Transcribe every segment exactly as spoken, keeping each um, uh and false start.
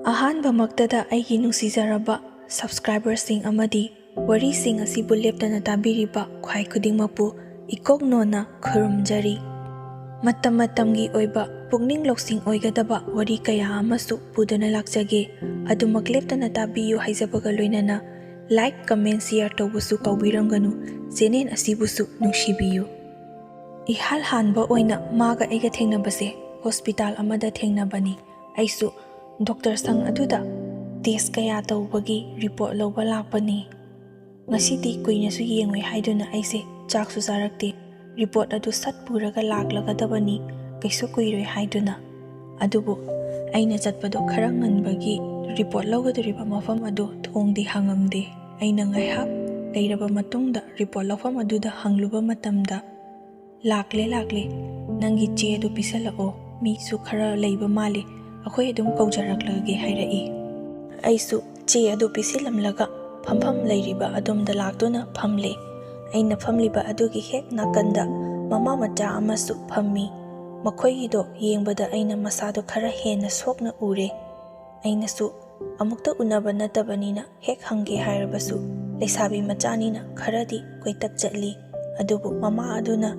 ꯑꯍꯥꯟꯕꯃꯛꯇꯗ ꯑꯩꯒꯤ ꯅꯨꯡꯁꯤꯖꯔꯕ subscriberꯁꯤꯡ ꯑꯃꯗꯤ ꯋꯥꯔꯤꯁꯤꯡ ꯑꯁꯤꯕꯨ ꯂꯦꯞꯇꯅ ꯇꯥꯕꯤꯔꯤꯕ ꯈ꯭ꯋꯥꯏ ꯈꯨꯗꯤꯡꯃꯛꯄꯨ ꯏꯀꯣꯛ ꯅꯣꯟꯅ ꯈꯨꯔꯨꯝꯖꯔꯤ꯫ ꯃꯇꯝ ꯃꯇꯝꯒꯤ ꯑꯣꯏꯕ ꯄꯨꯛꯅꯤꯡ ꯂꯧꯁꯤꯡ ꯑꯣꯏꯒꯗꯕ ꯋꯥꯔꯤ ꯀꯌꯥ ꯑꯃꯁꯨ ꯄꯨꯗꯨꯅ ꯂꯥꯛꯆꯒꯦ꯫ ꯑꯗꯨꯃꯛ ꯂꯦꯞꯇꯅ ꯇꯥꯕꯤꯌꯨ ꯍꯥꯏꯖꯕꯒ ꯂꯣꯏꯅꯅ like, comment, share ꯇꯧꯕꯁꯨ ꯀꯥꯎꯕꯤꯔꯝꯒꯅꯨ꯫ Channel ꯑꯁꯤꯕꯨꯁꯨ ꯅꯨꯡꯁꯤꯕꯤꯌꯨ꯫ ꯏꯍꯥꯟ ꯍꯥꯟꯕ ꯑꯣꯏꯅ ꯃꯥꯒ ꯑꯩꯒ ꯊꯦꯡꯅꯕꯁꯦ hospital ꯑꯃꯗ ꯊꯦꯡꯅꯕꯅꯤ꯫ ꯑꯩꯁꯨ doctor ꯁꯪ ꯑꯗꯨꯗ test ꯀꯌꯥ ꯇꯧꯕꯒꯤ report ꯂꯧꯕ ꯂꯥꯛꯄꯅꯤ꯫ ꯉꯁꯤꯗꯤ ꯀꯨꯏꯅꯁꯨ ꯌꯦꯡꯉꯣꯏ ꯍꯥꯏꯗꯨꯅ ꯑꯩꯁꯦ ꯆꯥꯛꯁꯨ ꯆꯥꯔꯛꯇꯦ꯫ Report ꯑꯗꯨ ꯁꯠ ꯄꯨꯔꯒ ꯂꯥꯛꯂꯒꯗꯕꯅꯤ, ꯀꯩꯁꯨ ꯀꯨꯏꯔꯣꯏ ꯍꯥꯏꯗꯨꯅ꯫ ꯑꯗꯨꯕꯨ ꯑꯩꯅ ꯆꯠꯄꯗꯣ ꯈꯔ ꯉꯟꯕꯒꯤ report ꯂꯧꯒꯗꯧꯔꯤꯕ ꯃꯐꯝ ꯑꯗꯨ ꯊꯣꯡꯗꯤ ꯍꯥꯡꯉꯝꯗꯦ꯫ ꯑꯩꯅ ꯉꯥꯏꯍꯥꯛ ꯂꯩꯔꯕ ꯃꯇꯨꯡꯗ report ꯂꯧꯐꯝ ꯑꯗꯨꯗ ꯍꯪꯂꯨꯕ ꯃꯇꯝꯗ, "ꯂꯥꯛꯂꯦ, ꯂꯥꯛꯂꯦ, ꯅꯪꯒꯤ ꯆꯦ ꯑꯗꯨ ꯄꯤꯁꯜꯂꯛꯑꯣ, ꯃꯤꯁꯨ ꯈꯔ ꯂꯩꯕ ꯃꯥꯜꯂꯤ, ꯑꯩꯈꯣꯏ ꯑꯗꯨꯝ ꯀꯧꯖꯔꯛꯂꯒꯦ" ꯍꯥꯏꯔꯛꯏ꯫ ꯑꯩꯁꯨ ꯆꯦ ꯑꯗꯨ ꯄꯤꯁꯤꯜꯂꯝꯂꯒ ꯐꯝꯐꯝ ꯂꯩꯔꯤꯕ ꯑꯗꯣꯝꯗ ꯂꯥꯛꯇꯨꯅ ꯐꯝꯂꯦ꯫ ꯑꯩꯅ ꯐꯝꯂꯤꯕ ꯑꯗꯨꯒꯤ ꯍꯦꯛ ꯅꯥꯀꯟꯗ ꯃꯃꯥ ꯃꯆꯥ ꯑꯃꯁꯨ ꯐꯝꯃꯤ꯫ ꯃꯈꯣꯏꯒꯤꯗꯣ ꯌꯦꯡꯕꯗ ꯑꯩꯅ ꯃꯁꯥꯗꯣ ꯈꯔ ꯍꯦꯟꯅ ꯁꯣꯛꯅ ꯎꯔꯦ꯫ ꯑꯩꯅꯁꯨ ꯑꯃꯨꯛꯇ ꯎꯅꯕ ꯅꯠꯇꯕꯅꯤꯅ ꯍꯦꯛ ꯍꯪꯒꯦ ꯍꯥꯏꯔꯕꯁꯨ ꯂꯩꯁꯥꯕꯤ ꯃꯆꯥꯅꯤꯅ ꯈꯔꯗꯤ ꯀꯣꯏꯇꯛ ꯆꯠꯂꯤ꯫ ꯑꯗꯨꯕꯨ ꯃꯃꯥ ꯑꯗꯨꯅ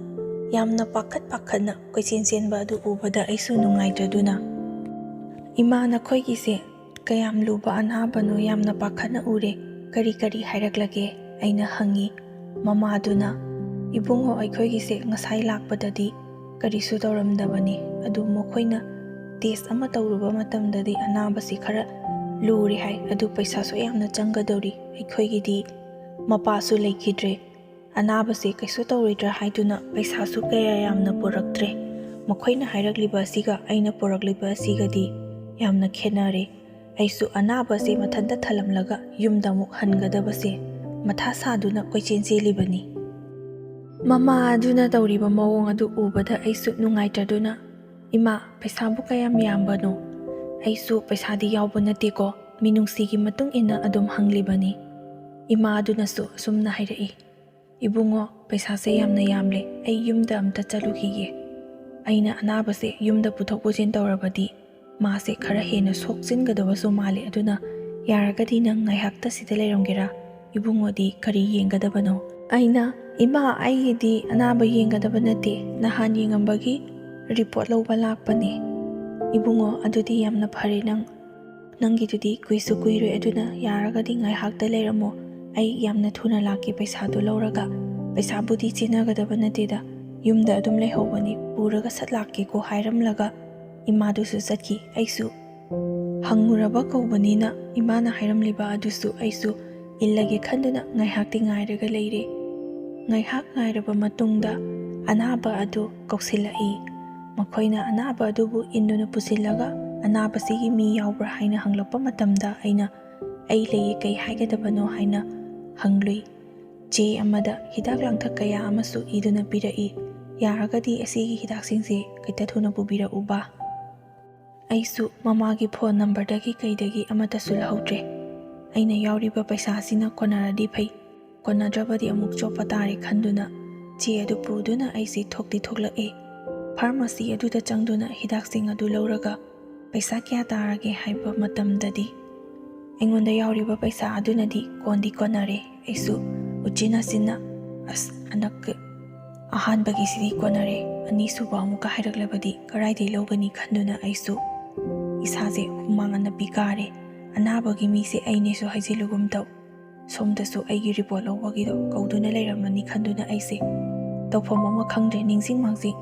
ꯌꯥꯝꯅ ꯄꯥꯈꯠ ꯄꯥꯈꯠꯅ ꯀꯣꯏꯆꯦꯟ ꯆꯦꯟꯕ ꯑꯗꯨ ꯎꯕꯗ ꯑꯩꯁꯨ ꯅꯨꯡꯉꯥꯏꯇ꯭ꯔꯗꯨꯅ, "ꯏꯃꯥ, ꯅꯈꯣꯏꯒꯤꯁꯦ ꯀꯌꯥꯝ ꯂꯨꯕ ꯑꯅꯥꯕꯅꯣ, ꯌꯥꯝꯅ ꯄꯥꯈꯠꯅ ꯎꯔꯦ, ꯀꯔꯤ ꯀꯔꯤ ꯍꯥꯏꯔꯛꯂꯒꯦ?" ꯑꯩꯅ ꯍꯪꯉꯤ꯫ ꯃꯃꯥꯗꯨꯅ, "ꯏꯕꯨꯡꯉꯣ, ꯑꯩꯈꯣꯏꯒꯤꯁꯦ ꯉꯁꯥꯏ ꯂꯥꯛꯄꯗꯗꯤ ꯀꯔꯤꯁꯨ ꯇꯧꯔꯝꯗꯕꯅꯤ, ꯑꯗꯨ ꯃꯈꯣꯏꯅ test ꯑꯃ ꯇꯧꯔꯨꯕ ꯃꯇꯝꯗꯗꯤ ꯑꯅꯥꯕꯁꯤ ꯈꯔ ꯂꯨꯔꯦ ꯍꯥꯏ, ꯑꯗꯨ ꯄꯩꯁꯥꯁꯨ ꯌꯥꯝꯅ ꯆꯪꯒꯗꯧꯔꯤ, ꯑꯩꯈꯣꯏꯒꯤꯗꯤ ꯃꯄꯥꯁꯨ ꯂꯩꯈꯤꯗ꯭ꯔꯦ, ꯑꯅꯥꯕꯁꯦ ꯀꯩꯁꯨ ꯇꯧꯔꯣꯏꯗ꯭ꯔꯥ ꯍꯥꯏꯗꯨꯅ ꯄꯩꯁꯥꯁꯨ ꯀꯌꯥ ꯌꯥꯝꯅ ꯄꯨꯔꯛꯇ꯭ꯔꯦ꯫ ꯃꯈꯣꯏꯅ ꯍꯥꯏꯔꯛꯂꯤꯕ ꯑꯁꯤꯒ ꯑꯩꯅ ꯄꯨꯔꯛꯂꯤꯕ ꯑꯁꯤꯒꯗꯤ ꯌꯥꯝꯅ ꯈꯦꯠꯅꯔꯦ꯫ ꯑꯩꯁꯨ ꯑꯅꯥꯕꯁꯦ ꯃꯊꯟꯇ ꯊꯜꯂꯝꯂꯒ ꯌꯨꯝꯗ ꯑꯃꯨꯛ ꯍꯟꯒꯗꯕꯁꯦ ꯃꯊꯥ ꯁꯥꯗꯨꯅ ꯀꯣꯏꯆꯦꯟ ꯆꯦꯜꯂꯤꯕꯅꯤ꯫" ꯃꯃꯥ ꯑꯗꯨꯅ ꯇꯧꯔꯤꯕ ꯃꯑꯣꯡ ꯑꯗꯨ ꯎꯕꯗ ꯑꯩꯁꯨ ꯅꯨꯡꯉꯥꯏꯇ꯭ꯔꯗꯨꯅ, "ꯏꯃꯥ, ꯄꯩꯁꯥꯕꯨ ꯀꯌꯥꯝ ꯌꯥꯝꯕꯅꯣ? ꯑꯩꯁꯨ ꯄꯩꯁꯥꯗꯤ ꯌꯥꯎꯕ ꯅꯠꯇꯦꯀꯣ, ꯃꯤꯅꯨꯡꯁꯤꯒꯤ ꯃꯇꯨꯡ ꯏꯟꯅ ꯑꯗꯨꯝ ꯍꯪꯂꯤꯕꯅꯤ꯫" ꯏꯃꯥ ꯑꯗꯨꯅꯁꯨ ꯑꯁꯨꯝꯅ ꯍꯥꯏꯔꯛꯏ, "ꯏꯕꯨꯡꯉꯣ, ꯄꯩꯁꯥꯁꯦ ꯌꯥꯝꯅ ꯌꯥꯝꯂꯦ, ꯑꯩ ꯌꯨꯝꯗ ꯑꯝꯇ ꯆꯠꯂꯨꯈꯤꯒꯦ꯫ ꯑꯩꯅ ꯑꯅꯥꯕꯁꯦ ꯌꯨꯝꯗ ꯄꯨꯊꯣꯛ ꯄꯨꯁꯤꯟ ꯇꯧꯔꯕꯗꯤ ꯃꯥꯁꯦ ꯈꯔ ꯍꯦꯟꯅ ꯁꯣꯛꯆꯤꯟꯒꯗꯕꯁꯨ ꯃꯥꯜꯂꯤ꯫ ꯑꯗꯨꯅ ꯌꯥꯔꯒꯗꯤ ꯅꯪ ꯉꯥꯏꯍꯥꯛꯇ ꯁꯤꯗ ꯂꯩꯔꯝꯒꯦꯔꯥ? ꯏꯕꯨꯡꯉꯣꯗꯤ ꯀꯔꯤ ꯌꯦꯡꯒꯗꯕꯅꯣ? ꯑꯩꯅ, "ꯏꯃꯥ, ꯑꯩꯒꯤꯗꯤ ꯑꯅꯥꯕ ꯌꯦꯡꯒꯗꯕ ꯅꯠꯇꯦ, ꯅꯍꯥꯟ ꯌꯦꯡꯉꯝꯕꯒꯤ ꯔꯤꯄꯣꯔꯠ ꯂꯧꯕ ꯂꯥꯛꯄꯅꯦ꯫" "ꯏꯕꯨꯡꯉꯣ, ꯑꯗꯨꯗꯤ ꯌꯥꯝꯅ ꯐꯔꯦ꯫ ꯅꯪ, ꯅꯪꯒꯤꯗꯨꯗꯤ ꯀꯨꯏꯁꯨ ꯀꯨꯏꯔꯣꯏ꯫ ꯑꯗꯨꯅ ꯌꯥꯔꯒꯗꯤ ꯉꯥꯏꯍꯥꯛꯇ ꯂꯩꯔꯝꯃꯣ꯫ ꯑꯩ ꯌꯥꯝꯅ ꯊꯨꯅ ꯂꯥꯛꯀꯦ ꯄꯩꯁꯥꯗꯨ ꯂꯧꯔꯒ꯫ ꯄꯩꯁꯥꯕꯨꯗꯤ ꯆꯦꯟꯅꯒꯗꯕ ꯅꯠꯇꯦꯗ, ꯌꯨꯝꯗ ꯑꯗꯨꯝ ꯂꯩꯍꯧꯕꯅꯤ, ꯄꯨꯔꯒ ꯁꯠ ꯂꯥꯛꯀꯦꯀꯣ" ꯍꯥꯏꯔꯝꯂꯒ ꯏꯃꯥꯗꯨꯁꯨ ꯆꯠꯈꯤ꯫ ꯑꯩꯁꯨ ꯍꯪꯉꯨꯔꯕ ꯀꯧꯕꯅꯤꯅ ꯏꯃꯥꯅ ꯍꯥꯏꯔꯝꯂꯤꯕ ꯑꯗꯨꯁꯨ ꯑꯩꯁꯨ ꯏꯜꯂꯒꯦ ꯈꯟꯗꯨꯅ ꯉꯥꯏꯍꯥꯛꯇꯤ ꯉꯥꯏꯔꯒ ꯂꯩꯔꯦ꯫ ꯉꯥꯏꯍꯥꯛ ꯉꯥꯏꯔꯕ ꯃꯇꯨꯡꯗ ꯑꯅꯥꯕ ꯑꯗꯨ ꯀꯧꯁꯤꯜꯂꯛꯏ꯫ ꯃꯈꯣꯏꯅ ꯑꯅꯥꯕ ꯑꯗꯨꯕꯨ ꯏꯟꯗꯨꯅ ꯄꯨꯁꯤꯜꯂꯒ, "ꯑꯅꯥꯕꯁꯤꯒꯤ ꯃꯤ ꯌꯥꯎꯕ꯭ꯔꯥ?" ꯍꯥꯏꯅ ꯍꯪꯂꯛꯄ ꯃꯇꯝꯗ ꯑꯩꯅ, "ꯑꯩ ꯂꯩꯌꯦ, ꯀꯩ ꯍꯥꯏꯒꯗꯕꯅꯣ?" ꯍꯥꯏꯅ ꯍꯪꯂꯨꯏ꯫ ꯆꯦ ꯑꯃꯗ ꯍꯤꯗꯥꯛ ꯂꯥꯡꯊꯛ ꯀꯌꯥ ꯑꯃꯁꯨ ꯏꯗꯨꯅ ꯄꯤꯔꯛꯏ꯫ "ꯌꯥꯔꯒꯗꯤ ꯑꯁꯤꯒꯤ ꯍꯤꯗꯥꯛꯁꯤꯡꯁꯦ ꯈꯤꯇ ꯊꯨꯅ ꯄꯨꯕꯤꯔꯛꯎꯕ꯫" ꯑꯩꯁꯨ ꯃꯃꯥꯒꯤ ꯐꯣꯟ ꯅꯝꯕꯔꯗꯒꯤ ꯀꯩꯗꯒꯤ ꯑꯃꯠꯇꯁꯨ ꯂꯧꯍꯧꯗ꯭ꯔꯦ꯫ ꯑꯩꯅ ꯌꯥꯎꯔꯤꯕ ꯄꯩꯁꯥꯁꯤꯅ ꯀꯣꯟꯅꯔꯗꯤ ꯐꯩ, ꯀꯣꯟꯅꯗ꯭ꯔꯕꯗꯤ ꯑꯃꯨꯛ ꯆꯣꯞꯄ ꯇꯥꯔꯦ ꯈꯟꯗꯨꯅ ꯆꯦ ꯑꯗꯨ ꯄꯨꯗꯨꯅ ꯑꯩꯁꯦ ꯊꯣꯛꯇꯤ ꯊꯣꯛꯂꯛꯑꯦ꯫ ꯐꯥꯔꯃꯥꯁꯤ ꯑꯗꯨꯗ ꯆꯪꯗꯨꯅ ꯍꯤꯗꯥꯛꯁꯤꯡ ꯑꯗꯨ ꯂꯧꯔꯒ ꯄꯩꯁꯥ ꯀꯌꯥ ꯇꯥꯔꯒꯦ ꯍꯥꯏꯕ ꯃꯇꯝꯗꯗꯤ ꯑꯩꯉꯣꯟꯗ ꯌꯥꯎꯔꯤꯕ ꯄꯩꯁꯥ ꯑꯗꯨꯅꯗꯤ ꯀꯣꯟꯗꯤ ꯀꯣꯟꯅꯔꯦ꯫ ꯑꯩꯁꯨ ꯎꯆꯤꯟ ꯅꯥꯆꯤꯟꯅ, "ꯑꯁ, ꯍꯟꯗꯛ ꯑꯍꯥꯟꯕꯒꯤꯁꯤꯗꯤ ꯀꯣꯟꯅꯔꯦ, ꯑꯅꯤꯁꯨꯕ ꯑꯃꯨꯛꯀ ꯍꯥꯏꯔꯛꯂꯕꯗꯤ ꯀꯔꯥꯏꯗꯩ ꯂꯧꯒꯅꯤ?" ꯈꯟꯗꯨꯅ ꯑꯩꯁꯨ ꯏꯁꯥꯁꯦ ꯍꯨꯃꯥꯡ ꯑꯅꯞꯄꯤ ꯀꯥꯔꯦ꯫ ꯑꯅꯥꯕꯒꯤ ꯃꯤꯁꯦ ꯑꯩꯅꯦꯁꯨ ꯍꯥꯏꯖꯤꯜꯂꯨꯒꯨꯝ ꯇꯧ꯫ ꯁꯣꯝꯗꯁꯨ ꯑꯩꯒꯤ ꯔꯤꯄꯣꯔꯠ ꯂꯧꯕꯒꯤꯗꯣ ꯀꯧꯗꯨꯅ ꯂꯩꯔꯝꯃꯅꯤ ꯈꯟꯗꯨꯅ ꯑꯩꯁꯦ ꯇꯧꯐꯝ ꯑꯃ ꯈꯪꯗ꯭ꯔꯦ꯫ ꯅꯤꯡꯁꯤꯡ ꯃꯥꯡꯖꯤꯡ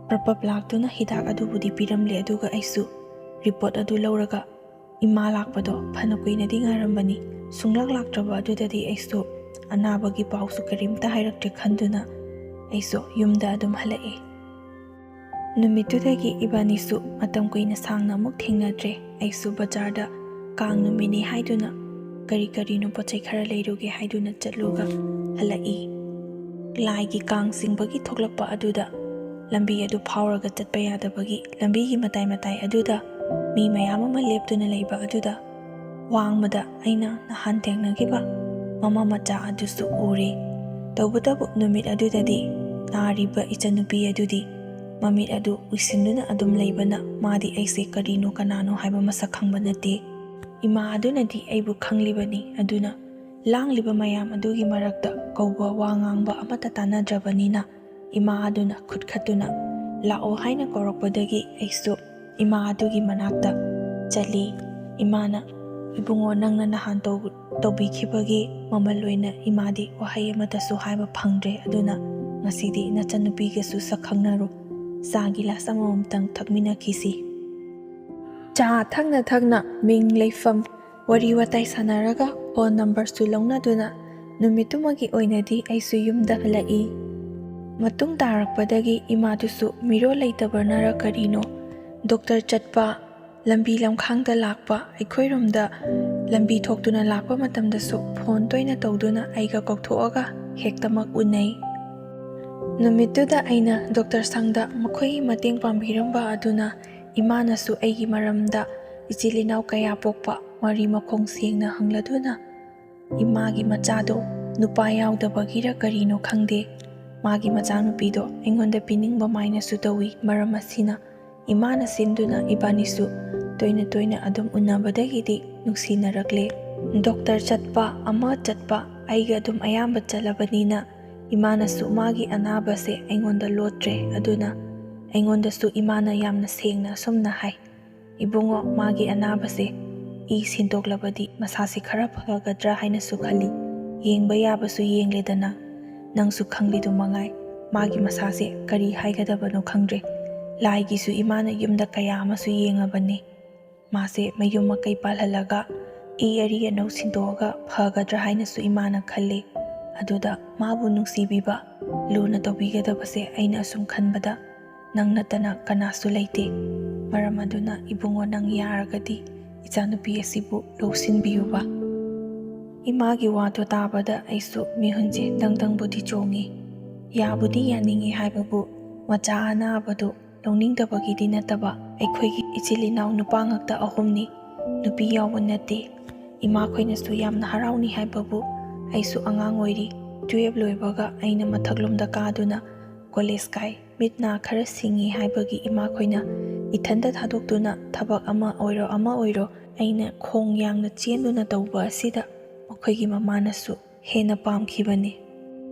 ꯄ꯭ꯔꯞ ꯄ꯭ꯔꯞ ꯂꯥꯛꯇꯨꯅ ꯍꯤꯗꯥꯛ ꯑꯗꯨꯕꯨꯗꯤ ꯄꯤꯔꯝꯂꯦ, ꯑꯗꯨꯒ ꯑꯩꯁꯨ ꯔꯤꯄꯣꯔꯠ ꯑꯗꯨ ꯂꯧꯔꯒ ꯏꯃꯥ ꯂꯥꯛꯄꯗꯣ ꯐꯅ ꯀꯨꯏꯅꯗꯤ ꯉꯥꯏꯔꯝꯕꯅꯤ꯫ ꯁꯨꯡꯂꯥꯛ ꯂꯥꯛꯇ꯭ꯔꯕ ꯑꯗꯨꯗꯗꯤ ꯑꯩꯁꯨ ꯑꯅꯥꯕꯒꯤ ꯄꯥꯎꯁꯨ ꯀꯔꯤꯝꯇ ꯍꯥꯏꯔꯛꯇ꯭ꯔꯦ ꯈꯟꯗꯨꯅ ꯑꯩꯁꯨ ꯌꯨꯝꯗ ꯑꯗꯨꯝ ꯍꯜꯂꯛꯑꯦ꯫ ꯅꯨꯃꯤꯠꯇꯨꯗꯒꯤ ꯏꯕꯥꯅꯤꯁꯨ ꯃꯇꯝ ꯀꯨꯏꯅ ꯁꯥꯡꯅ ꯑꯃꯨꯛ ꯊꯦꯡꯅꯗ꯭ꯔꯦ꯫ ꯑꯩꯁꯨ ꯕꯖꯥꯔꯗ ꯀꯥꯡ ꯅꯨꯃꯤꯠꯅꯤ ꯍꯥꯏꯗꯨꯅ ꯀꯔꯤ ꯀꯔꯤꯅꯣ ꯄꯣꯠ ꯆꯩ ꯈꯔ ꯂꯩꯔꯨꯒꯦ ꯍꯥꯏꯗꯨꯅ ꯆꯠꯂꯨꯒ ꯍꯜꯂꯛꯏ꯫ ꯂꯥꯏꯒꯤ ꯀꯥꯡ ꯆꯤꯡꯕꯒꯤ ꯊꯣꯛꯂꯛꯄ ꯑꯗꯨꯗ ꯂꯝꯕꯤ ꯑꯗꯨ ꯐꯥꯎꯔꯒ ꯆꯠꯄ ꯌꯥꯗꯕꯒꯤ ꯂꯝꯕꯤꯒꯤ ꯃꯇꯥꯏ ꯃꯇꯥꯏ ꯑꯗꯨꯗ ꯃꯤ ꯃꯌꯥꯝ ꯑꯃ ꯂꯦꯞꯇꯨꯅ ꯂꯩꯕ ꯑꯗꯨꯗ ꯋꯥꯡꯃꯗ ꯑꯩꯅ ꯅꯍꯥꯟ ꯊꯦꯡꯅꯈꯤꯕ ꯃꯃꯥ ꯃꯆꯥ ꯑꯗꯨꯁꯨ ꯎꯔꯦ꯫ ꯇꯧꯕꯇꯕꯨ ꯅꯨꯃꯤꯠ ꯑꯗꯨꯗꯗꯤ ꯅꯥꯔꯤꯕ ꯏꯆꯟꯅꯨꯄꯤ ꯑꯗꯨꯗꯤ ꯃꯃꯤꯠ ꯑꯗꯨ ꯎꯏꯁꯤꯟꯗꯨꯅ ꯑꯗꯨꯝ ꯂꯩꯕꯅ ꯃꯥꯗꯤ ꯑꯩꯁꯦ ꯀꯔꯤꯅꯣ ꯀꯅꯥꯅꯣ ꯍꯥꯏꯕ ꯃꯁꯛ ꯈꯪꯕ ꯅꯠꯇꯦ꯫ ꯏꯃꯥ ꯑꯗꯨꯅꯗꯤ ꯑꯩꯕꯨ ꯈꯪꯂꯤꯕꯅꯤ꯫ ꯑꯗꯨꯅ ꯂꯥꯡꯂꯤꯕ ꯃꯌꯥꯝ ꯑꯗꯨꯒꯤ ꯃꯔꯛꯇ ꯀꯧꯕ ꯋꯥ ꯉꯥꯡꯕ ꯑꯃꯠꯇ ꯇꯥꯅꯗ꯭ꯔꯕꯅꯤꯅ ꯏꯃꯥ ꯑꯗꯨꯅ ꯈꯨꯠ ꯈꯠꯇꯨꯅ "ꯂꯥꯛꯑꯣ" ꯍꯥꯏꯅ ꯀꯧꯔꯛꯄꯗꯒꯤ ꯑꯩꯁꯨ ꯏꯃꯥ ꯑꯗꯨꯒꯤ ꯃꯅꯥꯛꯇ ꯆꯠꯂꯤ꯫ ꯏꯃꯥꯅ, "ꯏꯕꯨꯡꯉꯣ, ꯅꯪꯅ ꯅꯍꯥꯟ ꯇꯧ-, ꯇꯧꯕꯤꯈꯤꯕꯒꯤ ꯃꯃꯜ ꯑꯣꯏꯅ ꯏꯃꯥꯗꯤ ꯋꯥꯍꯩ ꯑꯃꯠꯇꯁꯨ ꯍꯥꯏꯕ ꯐꯪꯗ꯭ꯔꯦ꯫ ꯑꯗꯨꯅ ꯉꯁꯤꯗꯤ ꯅꯆꯟꯅꯨꯄꯤꯒꯁꯨ ꯁꯛ ꯈꯪꯅꯔꯨ꯫ ꯆꯥ ꯒꯤꯂꯥꯁ ꯑꯃꯃꯝꯇꯪ ꯊꯛꯃꯤꯟꯅꯈꯤꯁꯤ"꯫ ꯆꯥ ꯊꯛꯅ ꯊꯛꯅ ꯃꯤꯡ, ꯂꯩꯐꯝ, ꯋꯥꯔꯤ ꯋꯥꯇꯥꯏ ꯁꯥꯟꯅꯔꯒ ꯐꯣꯟ ꯅꯝꯕꯔꯁꯨ ꯂꯧꯅꯗꯨꯅ ꯅꯨꯃꯤꯠꯇꯨꯃꯒꯤ ꯑꯣꯏꯅꯗꯤ ꯑꯩꯁꯨ ꯌꯨꯝꯗ ꯍꯜꯂꯛꯏ꯫ ꯃꯇꯨꯡ ꯇꯥꯔꯛꯄꯗꯒꯤ ꯏꯃꯥꯗꯨꯁꯨ ꯃꯤꯔꯣꯜ ꯂꯩꯇꯕꯅꯔ ꯀꯔꯤꯅꯣ, ꯗꯣꯛꯇꯔ ꯆꯠꯄ, ꯂꯝꯕꯤ ꯂꯝꯈꯥꯡꯗ ꯂꯥꯛꯄ, ꯑꯩꯈꯣꯏꯔꯣꯝꯗ ꯂꯝꯕꯤ ꯊꯣꯛꯇꯨꯅ ꯂꯥꯛꯄ ꯃꯇꯝꯗꯁꯨ ꯐꯣꯟ ꯇꯣꯏꯅ ꯇꯧꯗꯨꯅ ꯑꯩꯒ ꯀꯧꯊꯣꯛꯑꯒ ꯍꯦꯛꯇꯃꯛ ꯎꯅꯩ꯫ ꯅꯨꯃꯤꯠꯇꯨꯗ ꯑꯩꯅ ꯗꯣꯛꯇꯔ ꯁꯪꯗ ꯃꯈꯣꯏꯒꯤ ꯃꯇꯦꯡ ꯄꯥꯡꯕꯤꯔꯝꯕ ꯑꯗꯨꯅ ꯏꯃꯥꯅꯁꯨ ꯑꯩꯒꯤ ꯃꯔꯝꯗ ꯏꯆꯤꯜ ꯏꯅꯥꯎ ꯀꯌꯥ ꯄꯣꯛꯄ, ꯃꯔꯤ ꯃꯈꯣꯡ ꯁꯦꯡꯅ ꯍꯪꯂꯗꯨꯅ ꯏꯃꯥꯒꯤ ꯃꯆꯥꯗꯣ ꯅꯨꯄꯥ ꯌꯥꯎꯗꯕꯒꯤꯔ ꯀꯔꯤꯅꯣ ꯈꯪꯗꯦ, ꯃꯥꯒꯤ ꯃꯆꯥꯅꯨꯄꯤꯗꯣ ꯑꯩꯉꯣꯟꯗ ꯄꯤꯅꯤꯡꯕ ꯃꯥꯏꯅꯁꯨ ꯇꯧꯏ꯫ ꯃꯔꯝ ꯑꯁꯤꯅ ꯏꯃꯥꯅ ꯁꯤꯟꯗꯨꯅ ꯏꯕꯥꯅꯤꯁꯨ ꯇꯣꯏꯅ ꯇꯣꯏꯅ ꯑꯗꯨꯝ ꯎꯅꯕꯗꯒꯤꯗꯤ ꯅꯨꯡꯁꯤꯅꯔꯛꯂꯦ꯫ ꯗꯣꯛꯇꯔ ꯆꯠꯄ, ꯑꯃ ꯆꯠꯄ, ꯑꯩꯒ ꯑꯗꯨꯝ ꯑꯌꯥꯝꯕ ꯆꯠꯂꯕꯅꯤꯅ ꯏꯃꯥꯅꯁꯨ ꯃꯥꯒꯤ ꯑꯅꯥꯕꯁꯦ ꯑꯩꯉꯣꯟꯗ ꯂꯣꯠꯇ꯭ꯔꯦ꯫ ꯑꯗꯨꯅ ꯑꯩꯉꯣꯟꯗꯁꯨ ꯏꯃꯥꯅ ꯌꯥꯝꯅ ꯁꯦꯡꯅ ꯑꯁꯨꯝꯅ ꯍꯥꯏ, "ꯏꯕꯨꯡꯉꯣ, ꯃꯥꯒꯤ ꯑꯅꯥꯕꯁꯦ ꯏ ꯁꯤꯟꯗꯣꯛꯂꯕꯗꯤ ꯃꯁꯥꯁꯤ ꯈꯔ ꯐꯒꯗ꯭ꯔꯥ ꯍꯥꯏꯅꯁꯨ ꯈꯜꯂꯤ꯫ ꯌꯦꯡꯕ ꯌꯥꯕꯁꯨ ꯌꯦꯡꯂꯦꯗꯅ꯫ ꯅꯪꯁꯨ ꯈꯪꯂꯤꯗꯨ ꯃꯉꯥꯏ, ꯃꯥꯒꯤ ꯃꯁꯥꯁꯦ ꯀꯔꯤ ꯍꯥꯏꯒꯗꯕꯅꯣ ꯈꯪꯗ꯭ꯔꯦ꯫ ꯂꯥꯏꯒꯤꯁꯨ ꯏꯃꯥꯅ ꯌꯨꯝꯗ ꯀꯌꯥ ꯑꯃꯁꯨ ꯌꯦꯡꯉꯕꯅꯤ꯫ ꯃꯥꯁꯦ ꯃꯌꯨꯝ ꯃꯀꯩ ꯄꯥꯜꯍꯜꯂꯒ ꯏ ꯑꯔꯤ ꯑꯅꯧ ꯁꯤꯟꯗꯣꯛꯑꯒ ꯐꯒꯗ꯭ꯔꯥ ꯍꯥꯏꯅꯁꯨ ꯏꯃꯥꯅ ꯈꯜꯂꯤ꯫ ꯑꯗꯨꯗ ꯃꯥꯕꯨ ꯅꯨꯡꯁꯤꯕꯤꯕ, ꯂꯨꯅ ꯇꯧꯕꯤꯒꯗꯕꯁꯦ ꯑꯩꯅ ꯑꯁꯨꯝ ꯈꯟꯕꯗ ꯅꯪ ꯅꯠꯇꯅ ꯀꯅꯥꯁꯨ ꯂꯩꯇꯦ꯫ ꯃꯔꯝ ꯑꯗꯨꯅ ꯏꯕꯨꯡꯉꯣ, ꯅꯪ ꯌꯥꯔꯒꯗꯤ ꯏꯆꯥꯅꯨꯄꯤ ꯑꯁꯤꯕꯨ ꯂꯧꯁꯤꯟꯕꯤꯌꯨꯕ"꯫ ꯏꯃꯥꯒꯤ ꯋꯥꯗꯣ ꯇꯥꯕꯗ ꯑꯩꯁꯨ ꯃꯤꯍꯨꯟꯁꯦ ꯗꯪ ꯗꯪꯕꯨꯗꯤ ꯆꯣꯡꯉꯤ꯫ ꯌꯥꯕꯨꯗꯤ ꯌꯥꯅꯤꯡꯉꯤ ꯍꯥꯏꯕꯕꯨ ꯃꯆꯥ ꯑꯅꯥꯕꯗꯨ ꯂꯧꯅꯤꯡꯗꯕꯒꯤꯗꯤ ꯅꯠꯇꯕ, ꯑꯩꯈꯣꯏꯒꯤ ꯏꯆꯤꯜ ꯏꯅꯥꯎ ꯅꯨꯄꯥ ꯉꯥꯛꯇ ꯑꯍꯨꯝꯅꯤ꯫ ꯅꯨꯄꯤ ꯌꯥꯎꯕ ꯅꯠꯇꯦ꯫ ꯏꯃꯥꯈꯣꯏꯅꯁꯨ ꯌꯥꯝꯅ ꯍꯔꯥꯎꯅꯤ ꯍꯥꯏꯕꯕꯨ ꯑꯩꯁꯨ ꯑꯉꯥꯡ ꯑꯣꯏꯔꯤ꯫ ꯇꯨꯌꯦꯜꯞ ꯂꯣꯏꯕꯒ ꯑꯩꯅ ꯃꯊꯛꯂꯣꯝꯗ ꯀꯥꯗꯨꯅ ꯀꯣꯂꯦꯖ ꯀꯥꯏ꯫ ꯃꯤꯠ ꯅꯥ ꯈꯔ ꯁꯤꯡꯉꯤ ꯍꯥꯏꯕꯒꯤ ꯏꯃꯥꯈꯣꯏꯅ ꯏꯊꯟꯇ ꯊꯥꯗꯣꯛꯇꯨꯅ ꯊꯕꯛ ꯑꯃ ꯑꯣꯏꯔꯣ ꯑꯃ ꯑꯣꯏꯔꯣ ꯑꯩꯅ ꯈꯣꯡ ꯌꯥꯡꯅ ꯆꯦꯟꯗꯨꯅ ꯇꯧꯕ ꯑꯁꯤꯗ ꯃꯈꯣꯏꯒꯤ ꯃꯃꯥꯅꯁꯨ ꯍꯦꯟꯅ ꯄꯥꯝꯈꯤꯕꯅꯤ꯫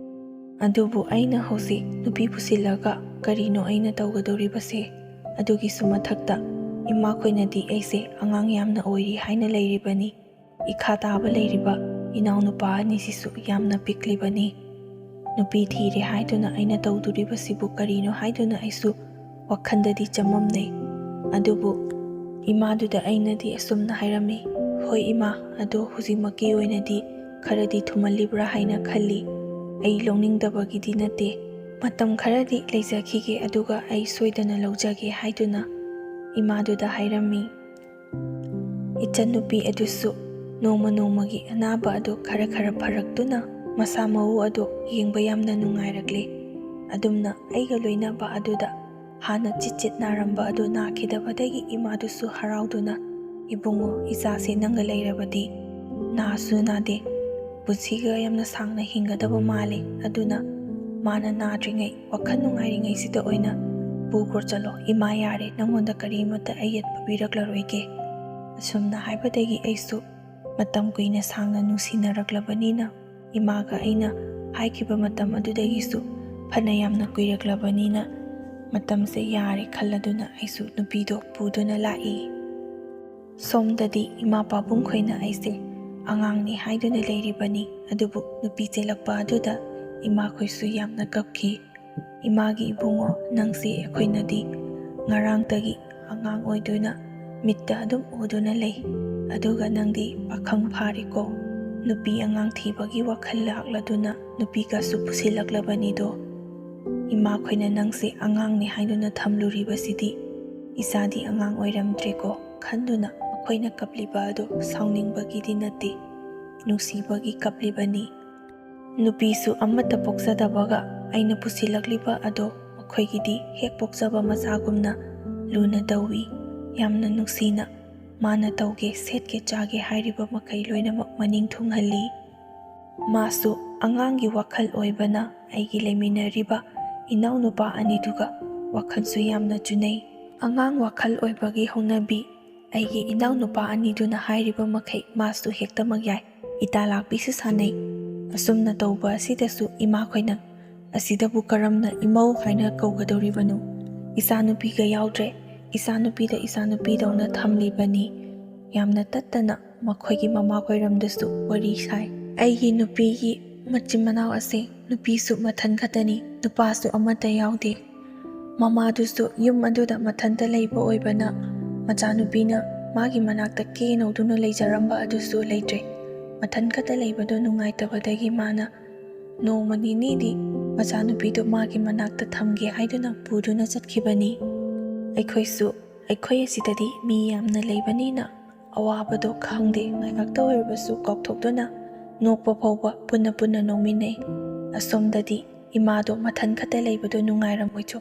ꯑꯗꯨꯕꯨ ꯑꯩꯅ ꯍꯧꯖꯤꯛ ꯅꯨꯄꯤ ꯄꯨꯁꯤꯜꯂꯒ ꯀꯔꯤꯅꯣ ꯑꯩꯅ ꯇꯧꯒꯗꯧꯔꯤꯕꯁꯦ? ꯑꯗꯨꯒꯤꯁꯨ ꯃꯊꯛꯇ ꯏꯃꯥꯈꯣꯏꯅꯗꯤ ꯑꯩꯁꯦ ꯑꯉꯥꯡ ꯌꯥꯝꯅ ꯑꯣꯏꯔꯤ ꯍꯥꯏꯅ ꯂꯩꯔꯤꯕꯅꯤ꯫ ꯏꯈꯥ ꯇꯥꯕ ꯂꯩꯔꯤꯕ ꯏꯅꯥꯎꯅꯨꯄꯥ ꯑꯅꯤꯁꯤꯁꯨ ꯌꯥꯝꯅ ꯄꯤꯛꯂꯤꯕꯅꯤ꯫ ꯅꯨꯄꯤ ꯊꯤꯔꯦ ꯍꯥꯏꯗꯨꯅ ꯑꯩꯅ ꯇꯧꯗꯣꯔꯤꯕꯁꯤꯕꯨ ꯀꯔꯤꯅꯣ ꯍꯥꯏꯗꯨꯅ ꯑꯩꯁꯨ ꯋꯥꯈꯜꯗꯗꯤ ꯆꯃꯝꯅꯩ꯫ ꯑꯗꯨꯕꯨ ꯏꯃꯥꯗꯨꯗ ꯑꯩꯅꯗꯤ ꯑꯁꯨꯝꯅ ꯍꯥꯏꯔꯝꯃꯤ, "ꯍꯣꯏ ꯏꯃꯥ, ꯑꯗꯣ ꯍꯧꯖꯤꯛꯃꯛꯀꯤ ꯑꯣꯏꯅꯗꯤ ꯈꯔꯗꯤ ꯊꯨꯃꯜꯂꯤꯕ꯭ꯔꯥ ꯍꯥꯏꯅ ꯈꯜꯂꯤ꯫ ꯑꯩ ꯂꯧꯅꯤꯡꯗꯕꯒꯤꯗꯤ ꯅꯠꯇꯦ꯫ ꯃꯇꯝ ꯈꯔꯗꯤ ꯂꯩꯖꯈꯤꯒꯦ, ꯑꯗꯨꯒ ꯑꯩ ꯁꯣꯏꯗꯅ ꯂꯧꯖꯒꯦ" ꯍꯥꯏꯗꯨꯅ ꯏꯃꯥꯗꯨꯗ ꯍꯥꯏꯔꯝꯃꯤ꯫ ꯏꯆꯟꯅꯨꯄꯤ ꯑꯗꯨꯁꯨ ꯅꯣꯡꯃ ꯅꯣꯡꯃꯒꯤ ꯑꯅꯥꯕ ꯑꯗꯨ ꯈꯔ ꯈꯔ ꯐꯔꯛꯇꯨꯅ ꯃꯁꯥ ꯃꯎ ꯑꯗꯨ ꯌꯦꯡꯕ ꯌꯥꯝꯅ ꯅꯨꯡꯉꯥꯏꯔꯛꯂꯦ꯫ ꯑꯗꯨꯝꯅ ꯑꯩꯒ ꯂꯣꯏꯅꯕ ꯑꯗꯨꯗ ꯍꯥꯟꯅ ꯆꯤꯠ ꯆꯤꯠ ꯅꯥꯔꯝꯕ ꯑꯗꯨ ꯅꯥꯈꯤꯗꯕꯗꯒꯤ ꯏꯃꯥꯗꯨꯁꯨ ꯍꯔꯥꯎꯗꯨꯅ, "ꯏꯕꯨꯡꯉꯣ, ꯏꯆꯥꯁꯦ ꯅꯪꯒ ꯂꯩꯔꯕꯗꯤ ꯅꯥꯁꯨ ꯅꯥꯗꯦ, ꯄꯨꯟꯁꯤꯒ ꯌꯥꯝꯅ ꯁꯥꯡꯅ ꯍꯤꯡꯒꯗꯕ ꯃꯥꯜꯂꯦ꯫ ꯑꯗꯨꯅ ꯃꯥꯅ ꯅꯥꯗ꯭ꯔꯤꯉꯩ, ꯋꯥꯈꯜ ꯅꯨꯡꯉꯥꯏꯔꯤꯉꯩꯁꯤꯗ ꯑꯣꯏꯅ ꯄꯨꯈ꯭ꯔꯣ ꯆꯠꯂꯣ꯫ ꯏꯃꯥ ꯌꯥꯔꯦ, ꯅꯉꯣꯟꯗ ꯀꯔꯤꯃꯠꯇ ꯑꯩ ꯌꯦꯠꯄ ꯄꯤꯔꯛꯂꯔꯣꯏꯒꯦ"꯫ ꯑꯁꯨꯝꯅ ꯍꯥꯏꯕꯗꯒꯤ ꯑꯩꯁꯨ ꯃꯇꯝ ꯀꯨꯏꯅ ꯁꯥꯡꯅ ꯅꯨꯡꯁꯤꯅꯔꯛꯂꯕꯅꯤꯅ, ꯏꯃꯥꯒ ꯑꯩꯅ ꯍꯥꯏꯈꯤꯕ ꯃꯇꯝ ꯑꯗꯨꯗꯒꯤꯁꯨ ꯐꯅ ꯌꯥꯝꯅ ꯀꯨꯏꯔꯛꯂꯕꯅꯤꯅ, ꯃꯇꯝꯁꯦ ꯌꯥꯔꯦ ꯈꯜꯂꯗꯨꯅ ꯑꯩꯁꯨ ꯅꯨꯄꯤꯗꯣ ꯄꯨꯗꯨꯅ ꯂꯥꯛꯏ꯫ ꯁꯣꯝꯗꯗꯤ ꯏꯃꯥ ꯄꯥꯕꯨꯡꯈꯣꯏꯅ ꯑꯩꯁꯦ ꯑꯉꯥꯡꯅꯤ ꯍꯥꯏꯗꯨꯅ ꯂꯩꯔꯤꯕꯅꯤ꯫ ꯑꯗꯨꯕꯨ ꯅꯨꯄꯤ ꯆꯦꯜꯂꯛꯄ ꯑꯗꯨꯗ ꯏꯃꯥꯈꯣꯏꯁꯨ ꯌꯥꯝꯅ ꯀꯞꯈꯤ꯫ "ꯏꯃꯥꯒꯤ ꯏꯕꯨꯡꯉꯣ, ꯅꯪꯁꯦ ꯑꯩꯈꯣꯏꯅꯗꯤ ꯉꯔꯥꯡꯇꯒꯤ ꯑꯉꯥꯡ ꯑꯣꯏꯗꯨꯅ ꯃꯤꯠꯇ ꯑꯗꯨꯝ ꯎꯗꯨꯅ ꯂꯩ꯫ ꯑꯗꯨꯒ ꯅꯪꯗꯤ ꯄꯥꯈꯪ ꯐꯥꯔꯦꯀꯣ꯫ ꯅꯨꯄꯤ ꯑꯉꯥꯡ ꯊꯤꯕꯒꯤ ꯋꯥꯈꯜ ꯂꯥꯛꯂꯗꯨꯅ ꯅꯨꯄꯤꯒꯁꯨ ꯄꯨꯁꯤꯜꯂꯛꯂꯕꯅꯤꯗꯣ꯫ ꯏꯃꯥꯈꯣꯏꯅ ꯅꯪꯁꯦ ꯑꯉꯥꯡꯅꯤ ꯍꯥꯏꯗꯨꯅ ꯊꯝꯂꯨꯔꯤꯕꯁꯤꯗꯤ ꯏꯆꯥꯗꯤ ꯑꯉꯥꯡ ꯑꯣꯏꯔꯝꯗ꯭ꯔꯦꯀꯣ" ꯈꯟꯗꯨꯅ ꯃꯈꯣꯏꯅ ꯀꯞꯂꯤꯕ ꯑꯗꯨ ꯁꯥꯎꯅꯤꯡꯕꯒꯤꯗꯤ ꯅꯠꯇꯦ, ꯅꯨꯡꯁꯤꯕꯒꯤ ꯀꯞꯂꯤꯕꯅꯤ꯫ ꯅꯨꯄꯤꯁꯨ ꯑꯃꯠꯇ ꯄꯣꯛꯆꯗꯕꯒ ꯑꯩꯅ ꯄꯨꯁꯤꯜꯂꯛꯂꯤꯕ ꯑꯗꯣ ꯃꯈꯣꯏꯒꯤꯗꯤ ꯍꯦꯛ ꯄꯣꯛꯆꯕ ꯃꯆꯥꯒꯨꯝꯅ ꯂꯨꯅ ꯇꯧꯏ꯫ ꯌꯥꯝꯅ ꯅꯨꯡꯁꯤꯅ ꯃꯥꯅ ꯇꯧꯒꯦ, ꯁꯦꯠꯀꯦ, ꯆꯥꯒꯦ ꯍꯥꯏꯔꯤꯕ ꯃꯈꯩ ꯂꯣꯏꯅꯃꯛ ꯃꯅꯤꯡ ꯊꯨꯡꯍꯜꯂꯤ꯫ ꯃꯥꯁꯨ ꯑꯉꯥꯡꯒꯤ ꯋꯥꯈꯜ ꯑꯣꯏꯕꯅ ꯑꯩꯒꯤ ꯂꯩꯃꯤꯟꯅꯔꯤꯕ ꯏꯅꯥꯎꯅꯨꯄꯥ ꯑꯅꯤꯗꯨꯒ ꯋꯥꯈꯜꯁꯨ ꯌꯥꯝꯅ ꯆꯨꯅꯩ꯫ ꯑꯉꯥꯡ ꯋꯥꯈꯜ ꯑꯣꯏꯕꯒꯤ ꯍꯧꯅꯕꯤ꯫ ꯑꯩꯒꯤ ꯏꯅꯥꯎꯅꯨꯄꯥ ꯑꯅꯤꯗꯨꯅ ꯍꯥꯏꯔꯤꯕ ꯃꯈꯩ ꯃꯥꯁꯨ ꯍꯦꯛꯇꯃꯛ ꯌꯥꯏ꯫ ꯏꯇꯥ ꯂꯥꯛꯄꯤꯁꯨ ꯁꯥꯟꯅꯩ꯫ ꯑꯁꯨꯝꯅ ꯇꯧꯕ ꯑꯁꯤꯗꯁꯨ ꯏꯃꯥꯈꯣꯏꯅ, "ꯑꯁꯤꯗꯕꯨ ꯀꯔꯝꯅ ꯏꯃꯧ ꯍꯥꯏꯅ ꯀꯧꯒꯗꯧꯔꯤꯕꯅꯣ? ꯏꯆꯥꯅꯨꯄꯤꯒ ꯌꯥꯎꯗ꯭ꯔꯦ, ꯏꯆꯥꯅꯨꯄꯤꯗ ꯏꯆꯥꯅꯨꯄꯤꯗꯧꯅ ꯊꯝꯂꯤꯕꯅꯤ"꯫ ꯌꯥꯝꯅ ꯇꯠꯇꯅ ꯃꯈꯣꯏꯒꯤ ꯃꯃꯥꯈꯣꯏꯔꯝꯗꯁꯨ ꯋꯥꯔꯤ ꯁꯥꯏ꯫ ꯑꯩꯒꯤ ꯅꯨꯄꯤꯒꯤ ꯃꯆꯤꯟ ꯃꯅꯥꯎ ꯑꯁꯦ ꯅꯨꯄꯤꯁꯨ ꯃꯊꯟ ꯈꯛꯇꯅꯤ, ꯅꯨꯄꯥꯁꯨ ꯑꯃꯠꯇ ꯌꯥꯎꯗꯦ꯫ ꯃꯃꯥꯗꯨꯁꯨ ꯌꯨꯝ ꯑꯗꯨꯗ ꯃꯊꯟꯇ ꯂꯩꯕ ꯑꯣꯏꯕꯅ, ꯃꯆꯥꯅꯨꯄꯤꯅ ꯃꯥꯒꯤ ꯃꯅꯥꯛꯇ ꯀꯦꯅꯧꯗꯨꯅ ꯂꯩꯖꯔꯝꯕ ꯑꯗꯨꯁꯨ ꯂꯩꯇ꯭ꯔꯦ꯫ ꯃꯊꯟ ꯈꯛꯇ ꯂꯩꯕꯗꯣ ꯅꯨꯡꯉꯥꯏꯇꯕꯗꯒꯤ ꯃꯥꯅ ꯅꯣꯡꯃ ꯅꯤꯅꯤꯗꯤ ꯃꯆꯥꯅꯨꯄꯤꯗꯨ ꯃꯥꯒꯤ ꯃꯅꯥꯛꯇ ꯊꯝꯒꯦ ꯍꯥꯏꯗꯨꯅ ꯄꯨꯗꯨꯅ ꯆꯠꯈꯤꯕꯅꯤ꯫ ꯑꯩꯈꯣꯏꯁꯨ, ꯑꯩꯈꯣꯏ ꯑꯁꯤꯗꯗꯤ ꯃꯤ ꯌꯥꯝꯅ ꯂꯩꯕꯅꯤꯅ ꯑꯋꯥꯕꯗꯣ ꯈꯪꯗꯦ, ꯉꯥꯏꯍꯥꯛꯇ ꯑꯣꯏꯔꯕꯁꯨ ꯀꯥꯎꯊꯣꯛꯇꯨꯅ ꯅꯣꯛꯄ ꯐꯥꯎꯕ ꯄꯨꯟꯅ ꯄꯨꯟꯅ ꯅꯣꯛꯃꯤꯟꯅꯩ꯫ ꯑꯁꯣꯝꯗꯗꯤ ꯏꯃꯥꯗꯣ ꯃꯊꯟ ꯈꯛꯇ ꯂꯩꯕꯗꯣ ꯅꯨꯡꯉꯥꯏꯔꯝꯃꯣꯏꯆꯣ,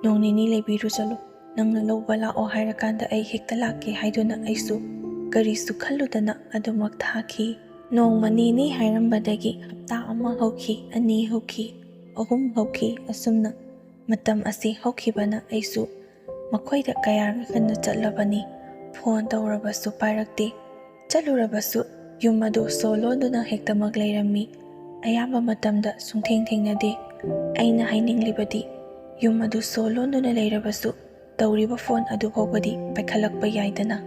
ꯅꯣꯡ ꯅꯤꯅꯤ ꯂꯩꯕꯤꯔꯨ ꯆꯠꯂꯨ, ꯅꯪꯅ ꯂꯧꯕ ꯂꯥꯛꯑꯣ ꯍꯥꯏꯔꯀꯥꯟꯗ ꯑꯩ ꯍꯦꯛꯇ ꯂꯥꯛꯀꯦ ꯍꯥꯏꯗꯨꯅ ꯑꯩꯁꯨ ꯀꯔꯤꯁꯨ ꯈꯜꯂꯨꯗꯅ ꯑꯗꯨꯃꯛ ꯊꯥꯈꯤ꯫ ꯅꯣꯡꯃ ꯅꯤꯅꯤ ꯍꯥꯏꯔꯝꯕꯗꯒꯤ ꯍꯞꯇꯥ ꯑꯃ ꯍꯧꯈꯤ, ꯑꯅꯤ ꯍꯧꯈꯤ, ꯑꯍꯨꯝ ꯍꯧꯈꯤ꯫ ꯑꯁꯨꯝꯅ ꯃꯇꯝ ꯑꯁꯤ ꯍꯧꯈꯤꯕꯅ ꯑꯩꯁꯨ ꯃꯈꯣꯏꯗ ꯀꯌꯥꯔꯛ ꯍꯟꯅ ꯆꯠꯂꯕꯅꯤ꯫ ꯐꯣꯟ ꯇꯧꯔꯕꯁꯨ ꯄꯥꯏꯔꯛꯇꯦ꯫ ꯆꯠꯂꯨꯔꯕꯁꯨ ꯌꯨꯝ ꯑꯗꯨ ꯁꯣ ꯂꯣꯟꯗꯨꯅ ꯍꯦꯛꯇꯃꯛ ꯂꯩꯔꯝꯃꯤ꯫ ꯑꯌꯥꯝꯕ ꯃꯇꯝꯗ ꯁꯨꯡꯊꯦꯡ ꯊꯦꯡꯅꯗꯦ꯫ ꯑꯩꯅ ꯍꯥꯏꯅꯤꯡꯂꯤꯕꯗꯤ, ꯌꯨꯝ ꯑꯗꯨ ꯁꯣ ꯂꯣꯟꯗꯨꯅ ꯂꯩꯔꯕꯁꯨ ꯇꯧꯔꯤꯕ ꯐꯣꯟ ꯑꯗꯨ ꯐꯥꯎꯕꯗꯤ ꯄꯥꯏꯈꯠꯂꯛꯄ ꯌꯥꯏꯗꯅ꯫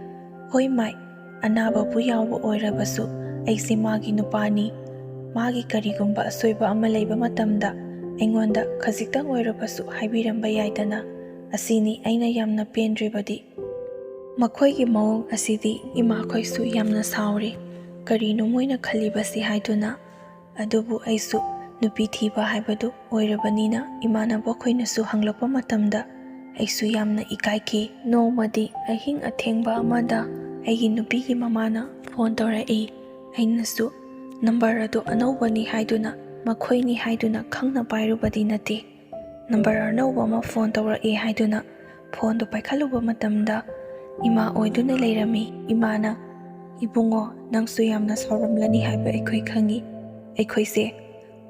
ꯍꯣꯏ ꯃꯥꯏ, ꯑꯅꯥꯕꯕꯨ ꯌꯥꯎꯕ ꯑꯣꯏꯔꯕꯁꯨ ꯑꯩꯁꯦ ꯃꯥꯒꯤ ꯅꯨꯄꯥꯅꯤ꯫ ꯃꯥꯒꯤ ꯀꯔꯤꯒꯨꯝꯕ ꯑꯁꯣꯏꯕ ꯑꯃ ꯂꯩꯕ ꯃꯇꯝꯗ ꯑꯩꯉꯣꯟꯗ ꯈꯖꯤꯛꯇꯪ ꯑꯣꯏꯔꯕꯁꯨ ꯍꯥꯏꯕꯤꯔꯝꯕ ꯌꯥꯏꯗꯅ꯫ ꯑꯁꯤꯅꯤ ꯑꯩꯅ ꯌꯥꯝꯅ ꯄꯦꯟꯗ꯭ꯔꯤꯕꯗꯤ꯫ ꯃꯈꯣꯏꯒꯤ ꯃꯑꯣꯡ ꯑꯁꯤꯗꯤ ꯏꯃꯥꯈꯣꯏꯁꯨ ꯌꯥꯝꯅ ꯁꯥꯎꯔꯤ꯫ ꯀꯔꯤꯅꯣ ꯃꯣꯏꯅ ꯈꯜꯂꯤꯕꯁꯤ ꯍꯥꯏꯗꯨꯅ꯫ ꯑꯗꯨꯕꯨ ꯑꯩꯁꯨ ꯅꯨꯄꯤ ꯊꯤꯕ ꯍꯥꯏꯕꯗꯨ ꯑꯣꯏꯔꯕꯅꯤꯅ ꯏꯃꯥꯟꯅꯕꯈꯣꯏꯅꯁꯨ ꯍꯪꯂꯛꯄ ꯃꯇꯝꯗ ꯑꯩꯁꯨ ꯌꯥꯝꯅ ꯏꯀꯥꯏꯈꯤ꯫ ꯅꯣꯡꯃꯗꯤ ꯑꯍꯤꯡ ꯑꯊꯦꯡꯕ ꯑꯃꯗ ꯑꯩꯒꯤ ꯅꯨꯄꯤꯒꯤ ꯃꯃꯥꯅ ꯐꯣꯟ ꯇꯧꯔꯛꯏ꯫ ꯑꯩꯅꯁꯨ ꯅꯝꯕꯔ ꯑꯗꯨ ꯑꯅꯧꯕꯅꯤ ꯍꯥꯏꯗꯨꯅ, ꯃꯈꯣꯏꯅꯤ ꯍꯥꯏꯗꯨꯅ ꯈꯪꯅ ꯄꯥꯏꯔꯨꯕꯗꯤ ꯅꯠꯇꯦ꯫ ꯅꯝꯕꯔ ꯑꯅꯧꯕ ꯑꯃ ꯐꯣꯟ ꯇꯧꯔꯛꯑꯦ ꯍꯥꯏꯗꯨꯅ ꯐꯣꯟꯗꯨ ꯄꯥꯏꯈꯠꯂꯨꯕ ꯃꯇꯝꯗ, ꯏꯃꯥ ꯑꯣꯏꯗꯨꯅ ꯂꯩꯔꯝꯃꯤ꯫ ꯏꯃꯥꯅ, "ꯏꯕꯨꯡꯉꯣ, ꯅꯪꯁꯨ ꯌꯥꯝꯅ ꯁꯥꯎꯔꯝꯂꯅꯤ ꯍꯥꯏꯕ ꯑꯩꯈꯣꯏ ꯈꯪꯉꯤ꯫ ꯑꯩꯈꯣꯏꯁꯦ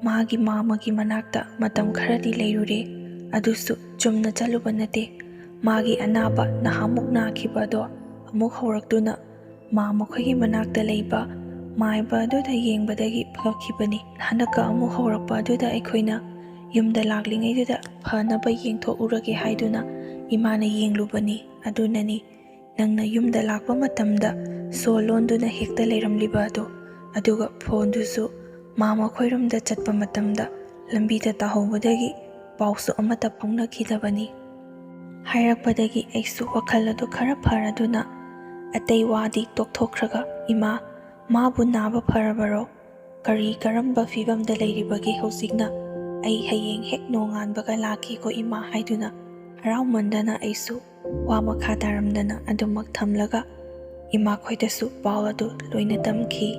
ꯃꯥꯒꯤ ꯃꯥꯃꯒꯤ ꯃꯅꯥꯛꯇ ꯃꯇꯝ ꯈꯔꯗꯤ ꯂꯩꯔꯨꯔꯦ꯫ ꯑꯗꯨꯁꯨ ꯆꯨꯝꯅ ꯆꯠꯂꯨꯕ ꯅꯠꯇꯦ꯫ ꯃꯥꯒꯤ ꯑꯅꯥꯕ ꯅꯍꯥꯟꯃꯨꯛ ꯅꯥꯈꯤꯕ ꯑꯗꯣ ꯑꯃꯨꯛ ꯍꯧꯔꯛꯇꯨꯅ ꯃꯥ ꯃꯈꯣꯏꯒꯤ ꯃꯅꯥꯛꯇ ꯂꯩꯕ ꯃꯥꯏꯕ ꯑꯗꯨꯗ ꯌꯦꯡꯕꯗꯒꯤ ꯐꯈꯤꯕꯅꯤ꯫ ꯍꯟꯗꯛꯀ ꯑꯃꯨꯛ ꯍꯧꯔꯛꯄ ꯑꯗꯨꯗ ꯑꯩꯈꯣꯏꯅ ꯌꯨꯝꯗ ꯂꯥꯛꯂꯤꯉꯩꯗꯨꯗ ꯐꯅꯕ ꯌꯦꯡꯊꯣꯛꯎꯔꯒꯦ ꯍꯥꯏꯗꯨꯅ ꯏꯃꯥꯅ ꯌꯦꯡꯂꯨꯕꯅꯤ꯫ ꯑꯗꯨꯅꯅꯤ ꯅꯪꯅ ꯌꯨꯝꯗ ꯂꯥꯛꯄ ꯃꯇꯝꯗ ꯁꯣ ꯂꯣꯟꯗꯨꯅ ꯍꯦꯛꯇ ꯂꯩꯔꯝꯂꯤꯕ ꯑꯗꯣ꯫ ꯑꯗꯨꯒ ꯐꯣꯟꯗꯨꯁꯨ ꯃꯥ ꯃꯈꯣꯏꯔꯣꯝꯗ ꯆꯠꯄ ꯃꯇꯝꯗ ꯂꯝꯕꯤꯗ ꯇꯥꯍꯧꯕꯗꯒꯤ ꯄꯥꯎꯁꯨ ꯑꯃꯠꯇ ꯐꯥꯎꯅꯈꯤꯗꯕꯅꯤ꯫ ꯍꯥꯏꯔꯛꯄꯗꯒꯤ ꯑꯩꯁꯨ ꯋꯥꯈꯜ ꯑꯗꯨ ꯈꯔ ꯐꯔꯗꯨꯅ ꯑꯇꯩ ꯋꯥꯗꯤ ꯇꯣꯛꯊꯣꯛꯈ꯭ꯔꯒ, "ꯏꯃꯥ, ꯃꯥꯕꯨ ꯅꯥꯕ ꯐꯔꯕꯔꯣ? ꯀꯔꯤ ꯀꯔꯝꯕ ꯐꯤꯕꯝꯗ ꯂꯩꯔꯤꯕꯒꯦ ꯍꯧꯖꯤꯛꯅ? ꯑꯩ ꯍꯌꯦꯡ ꯍꯦꯛ ꯅꯣꯡꯉꯥꯟꯕꯒ ꯂꯥꯛꯀꯦꯀꯣ ꯏꯃꯥ" ꯍꯥꯏꯗꯨꯅ ꯍꯔꯥꯎꯃꯟꯗꯅ ꯑꯩꯁꯨ ꯋꯥ ꯃꯈꯥ ꯇꯥꯔꯝꯗꯅ ꯑꯗꯨꯃꯛ ꯊꯝꯂꯒ ꯏꯃꯥꯈꯣꯏꯗꯁꯨ ꯄꯥꯎ ꯑꯗꯨ ꯂꯣꯏꯅ ꯇꯝꯈꯤ꯫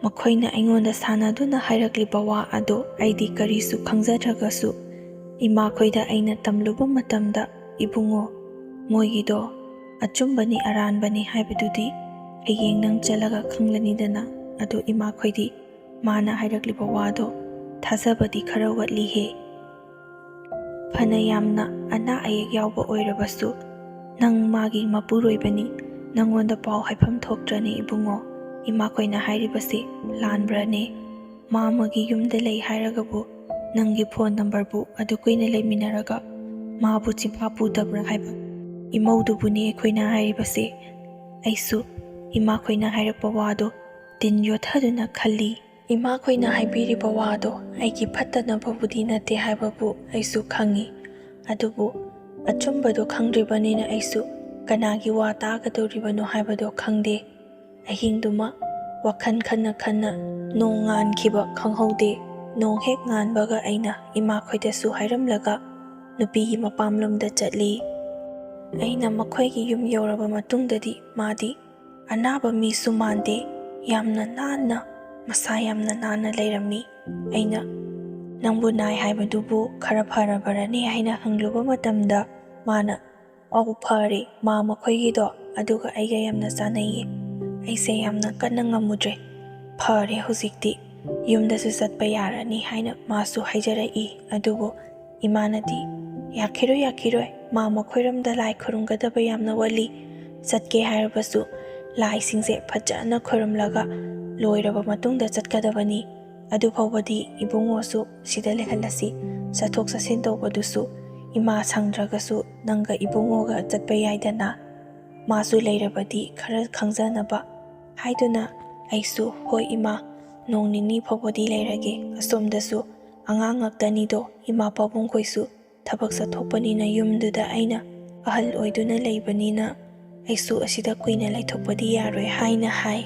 ꯃꯈꯣꯏꯅ ꯑꯩꯉꯣꯟꯗ ꯁꯥꯟꯅꯗꯨꯅ ꯍꯥꯏꯔꯛꯂꯤꯕ ꯋꯥ ꯑꯗꯨ ꯑꯩꯗꯤ ꯀꯔꯤꯁꯨ ꯈꯪꯖꯗ꯭ꯔꯒꯁꯨ, ꯏꯃꯥꯈꯣꯏꯗ ꯑꯩꯅ ꯇꯝꯂꯨꯕ ꯃꯇꯝꯗ, "ꯏꯕꯨꯡꯉꯣ, ꯃꯣꯏꯒꯤꯗꯣ ꯑꯆꯨꯝꯕꯅꯤ ꯑꯔꯥꯟꯕꯅꯤ ꯍꯥꯏꯕꯗꯨꯗꯤ ꯍꯌꯦꯡ ꯅꯪ ꯆꯠꯂꯒ ꯈꯪꯂꯅꯤꯗꯅ"꯫ ꯑꯗꯨ ꯏꯃꯥꯈꯣꯏꯗꯤ ꯃꯥꯅ ꯍꯥꯏꯔꯛꯂꯤꯕ ꯋꯥꯗꯣ ꯊꯥꯖꯕꯗꯤ ꯈꯔ ꯋꯥꯠꯂꯤꯍꯦ꯫ ꯐꯅ ꯌꯥꯝꯅ ꯑꯅꯥ ꯑꯌꯦꯛ ꯌꯥꯎꯕ ꯑꯣꯏꯔꯕꯁꯨ, "ꯅꯪ ꯃꯥꯒꯤ ꯃꯄꯨꯔꯣꯏꯕꯅꯤ, ꯅꯪꯉꯣꯟꯗ ꯄꯥꯎ ꯍꯥꯏꯐꯝ ꯊꯣꯛꯇ꯭ꯔꯅꯦ ꯏꯕꯨꯡꯉꯣ, ꯏꯃꯥꯈꯣꯏꯅ ꯍꯥꯏꯔꯤꯕꯁꯤ ꯂꯥꯟꯕ꯭ꯔꯅꯦ? ꯃꯥꯃꯒꯤ ꯌꯨꯝꯗ ꯂꯩ ꯍꯥꯏꯔꯒꯕꯨ ꯅꯪꯒꯤ ꯐꯣꯟ ꯅꯝꯕꯔꯕꯨ ꯑꯗꯨ ꯀꯨꯏꯅ ꯂꯩꯃꯤꯟꯅꯔꯒ ꯃꯥꯕꯨ ꯆꯤꯟꯐꯥ ꯄꯨꯗꯕ꯭ꯔꯥ ꯍꯥꯏꯕ ꯏꯃꯧꯗꯨꯕꯨꯅꯤ ꯑꯩꯈꯣꯏꯅ ꯍꯥꯏꯔꯤꯕꯁꯦ"꯫ ꯑꯩꯁꯨ ꯏꯃꯥꯈꯣꯏꯅ ꯍꯥꯏꯔꯛꯄ ꯋꯥꯗꯣ ꯇꯤꯟ ꯌꯣꯠꯊꯗꯨꯅ ꯈꯜꯂꯤ꯫ ꯏꯃꯥꯈꯣꯏꯅ ꯍꯥꯏꯕꯤꯔꯤꯕ ꯋꯥꯗꯣ ꯑꯩꯒꯤ ꯐꯠꯇꯅꯕꯕꯨꯗꯤ ꯅꯠꯇꯦ ꯍꯥꯏꯕꯕꯨ ꯑꯩꯁꯨ ꯈꯪꯉꯤ꯫ ꯑꯗꯨꯕꯨ ꯑꯆꯨꯝꯕꯗꯣ ꯈꯪꯗ꯭ꯔꯤꯕꯅꯤꯅ ꯑꯩꯁꯨ ꯀꯅꯥꯒꯤ ꯋꯥ ꯇꯥꯒꯗꯧꯔꯤꯕꯅꯣ ꯍꯥꯏꯕꯗꯣ ꯈꯪꯗꯦ꯫ ꯑꯍꯤꯡꯗꯨꯃ ꯋꯥꯈꯜ ꯈꯟꯅ ꯈꯟꯅ ꯅꯣꯡ ꯉꯥꯟꯈꯤꯕ ꯈꯪꯍꯧꯗꯦ꯫ ꯅꯣꯡ ꯍꯦꯛ ꯉꯥꯟꯕꯒ ꯑꯩꯅ ꯏꯃꯥꯈꯣꯏꯗꯁꯨ ꯍꯥꯏꯔꯝꯂꯒ ꯅꯨꯄꯤꯒꯤ ꯃꯄꯥꯝꯂꯣꯝꯗ ꯆꯠꯂꯤ꯫ ꯑꯩꯅ ꯃꯈꯣꯏꯒꯤ ꯌꯨꯝ ꯌꯧꯔꯕ ꯃꯇꯨꯡꯗꯗꯤ ꯃꯥꯗꯤ ꯑꯅꯥꯕ ꯃꯤꯁꯨ ꯃꯥꯟꯗꯦ, ꯌꯥꯝꯅ ꯅꯥꯟꯅ, ꯃꯁꯥ ꯌꯥꯝꯅ ꯅꯥꯟꯅ ꯂꯩꯔꯝꯃꯤ꯫ ꯑꯩꯅ "ꯅꯪꯕꯨ ꯅꯥꯏ ꯍꯥꯏꯕꯗꯨꯕꯨ ꯈꯔ ꯐꯔꯕꯔꯅꯦ?" ꯍꯥꯏꯅ ꯍꯪꯂꯨꯕ ꯃꯇꯝꯗ ꯃꯥꯅ, "ꯑꯧ, ꯐꯔꯦ, ꯃꯥ ꯃꯈꯣꯏꯒꯤꯗꯣ ꯑꯗꯨꯒ ꯑꯩꯒ ꯌꯥꯝꯅ ꯆꯥꯟꯅꯩꯌꯦ꯫ ꯑꯩꯁꯦ ꯌꯥꯝꯅ ꯀꯟꯅ ꯉꯝꯃꯨꯗ꯭ꯔꯦ꯫ ꯐꯔꯦ ꯍꯧꯖꯤꯛꯇꯤ꯫ ꯌꯨꯝꯗꯁꯨ ꯆꯠꯄ ꯌꯥꯔꯅꯤ ꯍꯥꯏꯅ ꯃꯥꯁꯨ ꯍꯥꯏꯖꯔꯛꯏ꯫ ꯑꯗꯨꯕꯨ ꯏꯃꯥꯅꯗꯤ, "ꯌꯥꯈꯤꯔꯣꯏ, ꯌꯥꯈꯤꯔꯣꯏ, ꯃꯥ ꯃꯈꯣꯏꯔꯣꯝꯗ ꯂꯥꯏ ꯈꯨꯔꯨꯝꯒꯗꯕ ꯌꯥꯝꯅ ꯋꯥꯠꯂꯤ꯫ ꯆꯠꯀꯦ ꯍꯥꯏꯔꯕꯁꯨ ꯂꯥꯏꯁꯤꯡꯁꯦ ꯐꯖꯅ ꯈꯨꯔꯨꯝꯂꯒ ꯂꯣꯏꯔꯕ ꯃꯇꯨꯡꯗ ꯆꯠꯀꯗꯕꯅꯤ꯫ ꯑꯗꯨ ꯐꯥꯎꯕꯗꯤ ꯏꯕꯨꯡꯉꯣꯁꯨ ꯁꯤꯗ ꯂꯩꯍꯜꯂꯁꯤ꯫ ꯆꯠꯊꯣꯛ ꯆꯠꯁꯤꯟ ꯇꯧꯕꯗꯨꯁꯨ ꯏꯃꯥ ꯁꯪꯗ꯭ꯔꯒꯁꯨ ꯅꯪꯒ ꯏꯕꯨꯡꯉꯣꯒ ꯆꯠꯄ ꯌꯥꯏꯗꯅ꯫ ꯃꯥꯁꯨ ꯂꯩꯔꯕꯗꯤ ꯈꯔ ꯈꯪꯖꯅꯕ" ꯍꯥꯏꯗꯨꯅ ꯑꯩꯁꯨ, "ꯍꯣꯏ ꯏꯃꯥ, ꯅꯣꯡ ꯅꯤꯅꯤ ꯐꯥꯎꯕꯗꯤ ꯂꯩꯔꯒꯦ꯫ ꯑꯁꯣꯝꯗꯁꯨ ꯑꯉꯥꯡ ꯉꯥꯛꯇꯅꯤꯗꯣ, ꯏꯃꯥ ꯄꯥꯕꯨꯡꯈꯣꯏꯁꯨ ꯊꯕꯛ ꯆꯠꯊꯣꯛꯄꯅꯤꯅ ꯌꯨꯝꯗꯨꯗ ꯑꯩꯅ ꯑꯍꯜ ꯑꯣꯏꯗꯨꯅ ꯂꯩꯕꯅꯤꯅ ꯑꯩꯁꯨ ꯑꯁꯤꯗ ꯀꯨꯏꯅ ꯂꯩꯊꯣꯛꯄꯗꯤ ꯌꯥꯔꯣꯏ" ꯍꯥꯏꯅ ꯍꯥꯏ꯫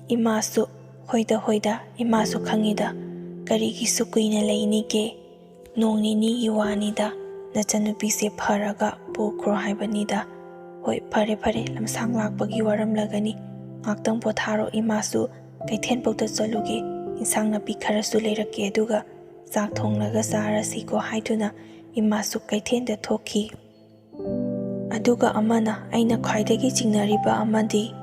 ꯏꯃꯥꯁꯨ, "ꯍꯣꯏꯗ, ꯍꯣꯏꯗ, ꯏꯃꯥꯁꯨ ꯈꯪꯉꯤꯗ, ꯀꯔꯤꯒꯤꯁꯨ ꯀꯨꯏꯅ ꯂꯩꯅꯤꯒꯦ? ꯅꯣꯡ ꯅꯤꯅꯤꯒꯤ ꯋꯥꯅꯤꯗ, ꯅꯆꯟꯅꯨꯄꯤꯁꯦ ꯐꯔꯒ ꯄꯨꯈ꯭ꯔꯣ ꯍꯥꯏꯕꯅꯤꯗ꯫ ꯍꯣꯏ, ꯐꯔꯦ, ꯐꯔꯦ, ꯂꯝꯁꯥꯡ ꯂꯥꯛꯄꯒꯤ ꯋꯥꯔꯝꯂꯒꯅꯤ꯫ ꯉꯥꯛꯇꯪ ꯄꯣꯊꯥꯔꯣ, ꯏꯃꯥꯁꯨ ꯀꯩꯊꯦꯜꯐꯥꯎꯗ ꯆꯠꯂꯨꯒꯦ, ꯏꯟꯁꯥꯡ ꯅꯥꯄꯤ ꯈꯔꯁꯨ ꯂꯩꯔꯛꯀꯦ, ꯑꯗꯨꯒ ꯆꯥꯛ ꯊꯣꯡꯂꯒ ꯆꯥꯔꯁꯤꯀꯣ" ꯍꯥꯏꯗꯨꯅ ꯏꯃꯥꯁꯨ ꯀꯩꯊꯦꯜꯗ ꯊꯣꯛꯈꯤ꯫ ꯑꯗꯨꯒ ꯑꯃꯅ ꯑꯩꯅ ꯈ꯭ꯋꯥꯏꯗꯒꯤ ꯆꯤꯡꯅꯔꯤꯕ ꯑꯃꯗꯤ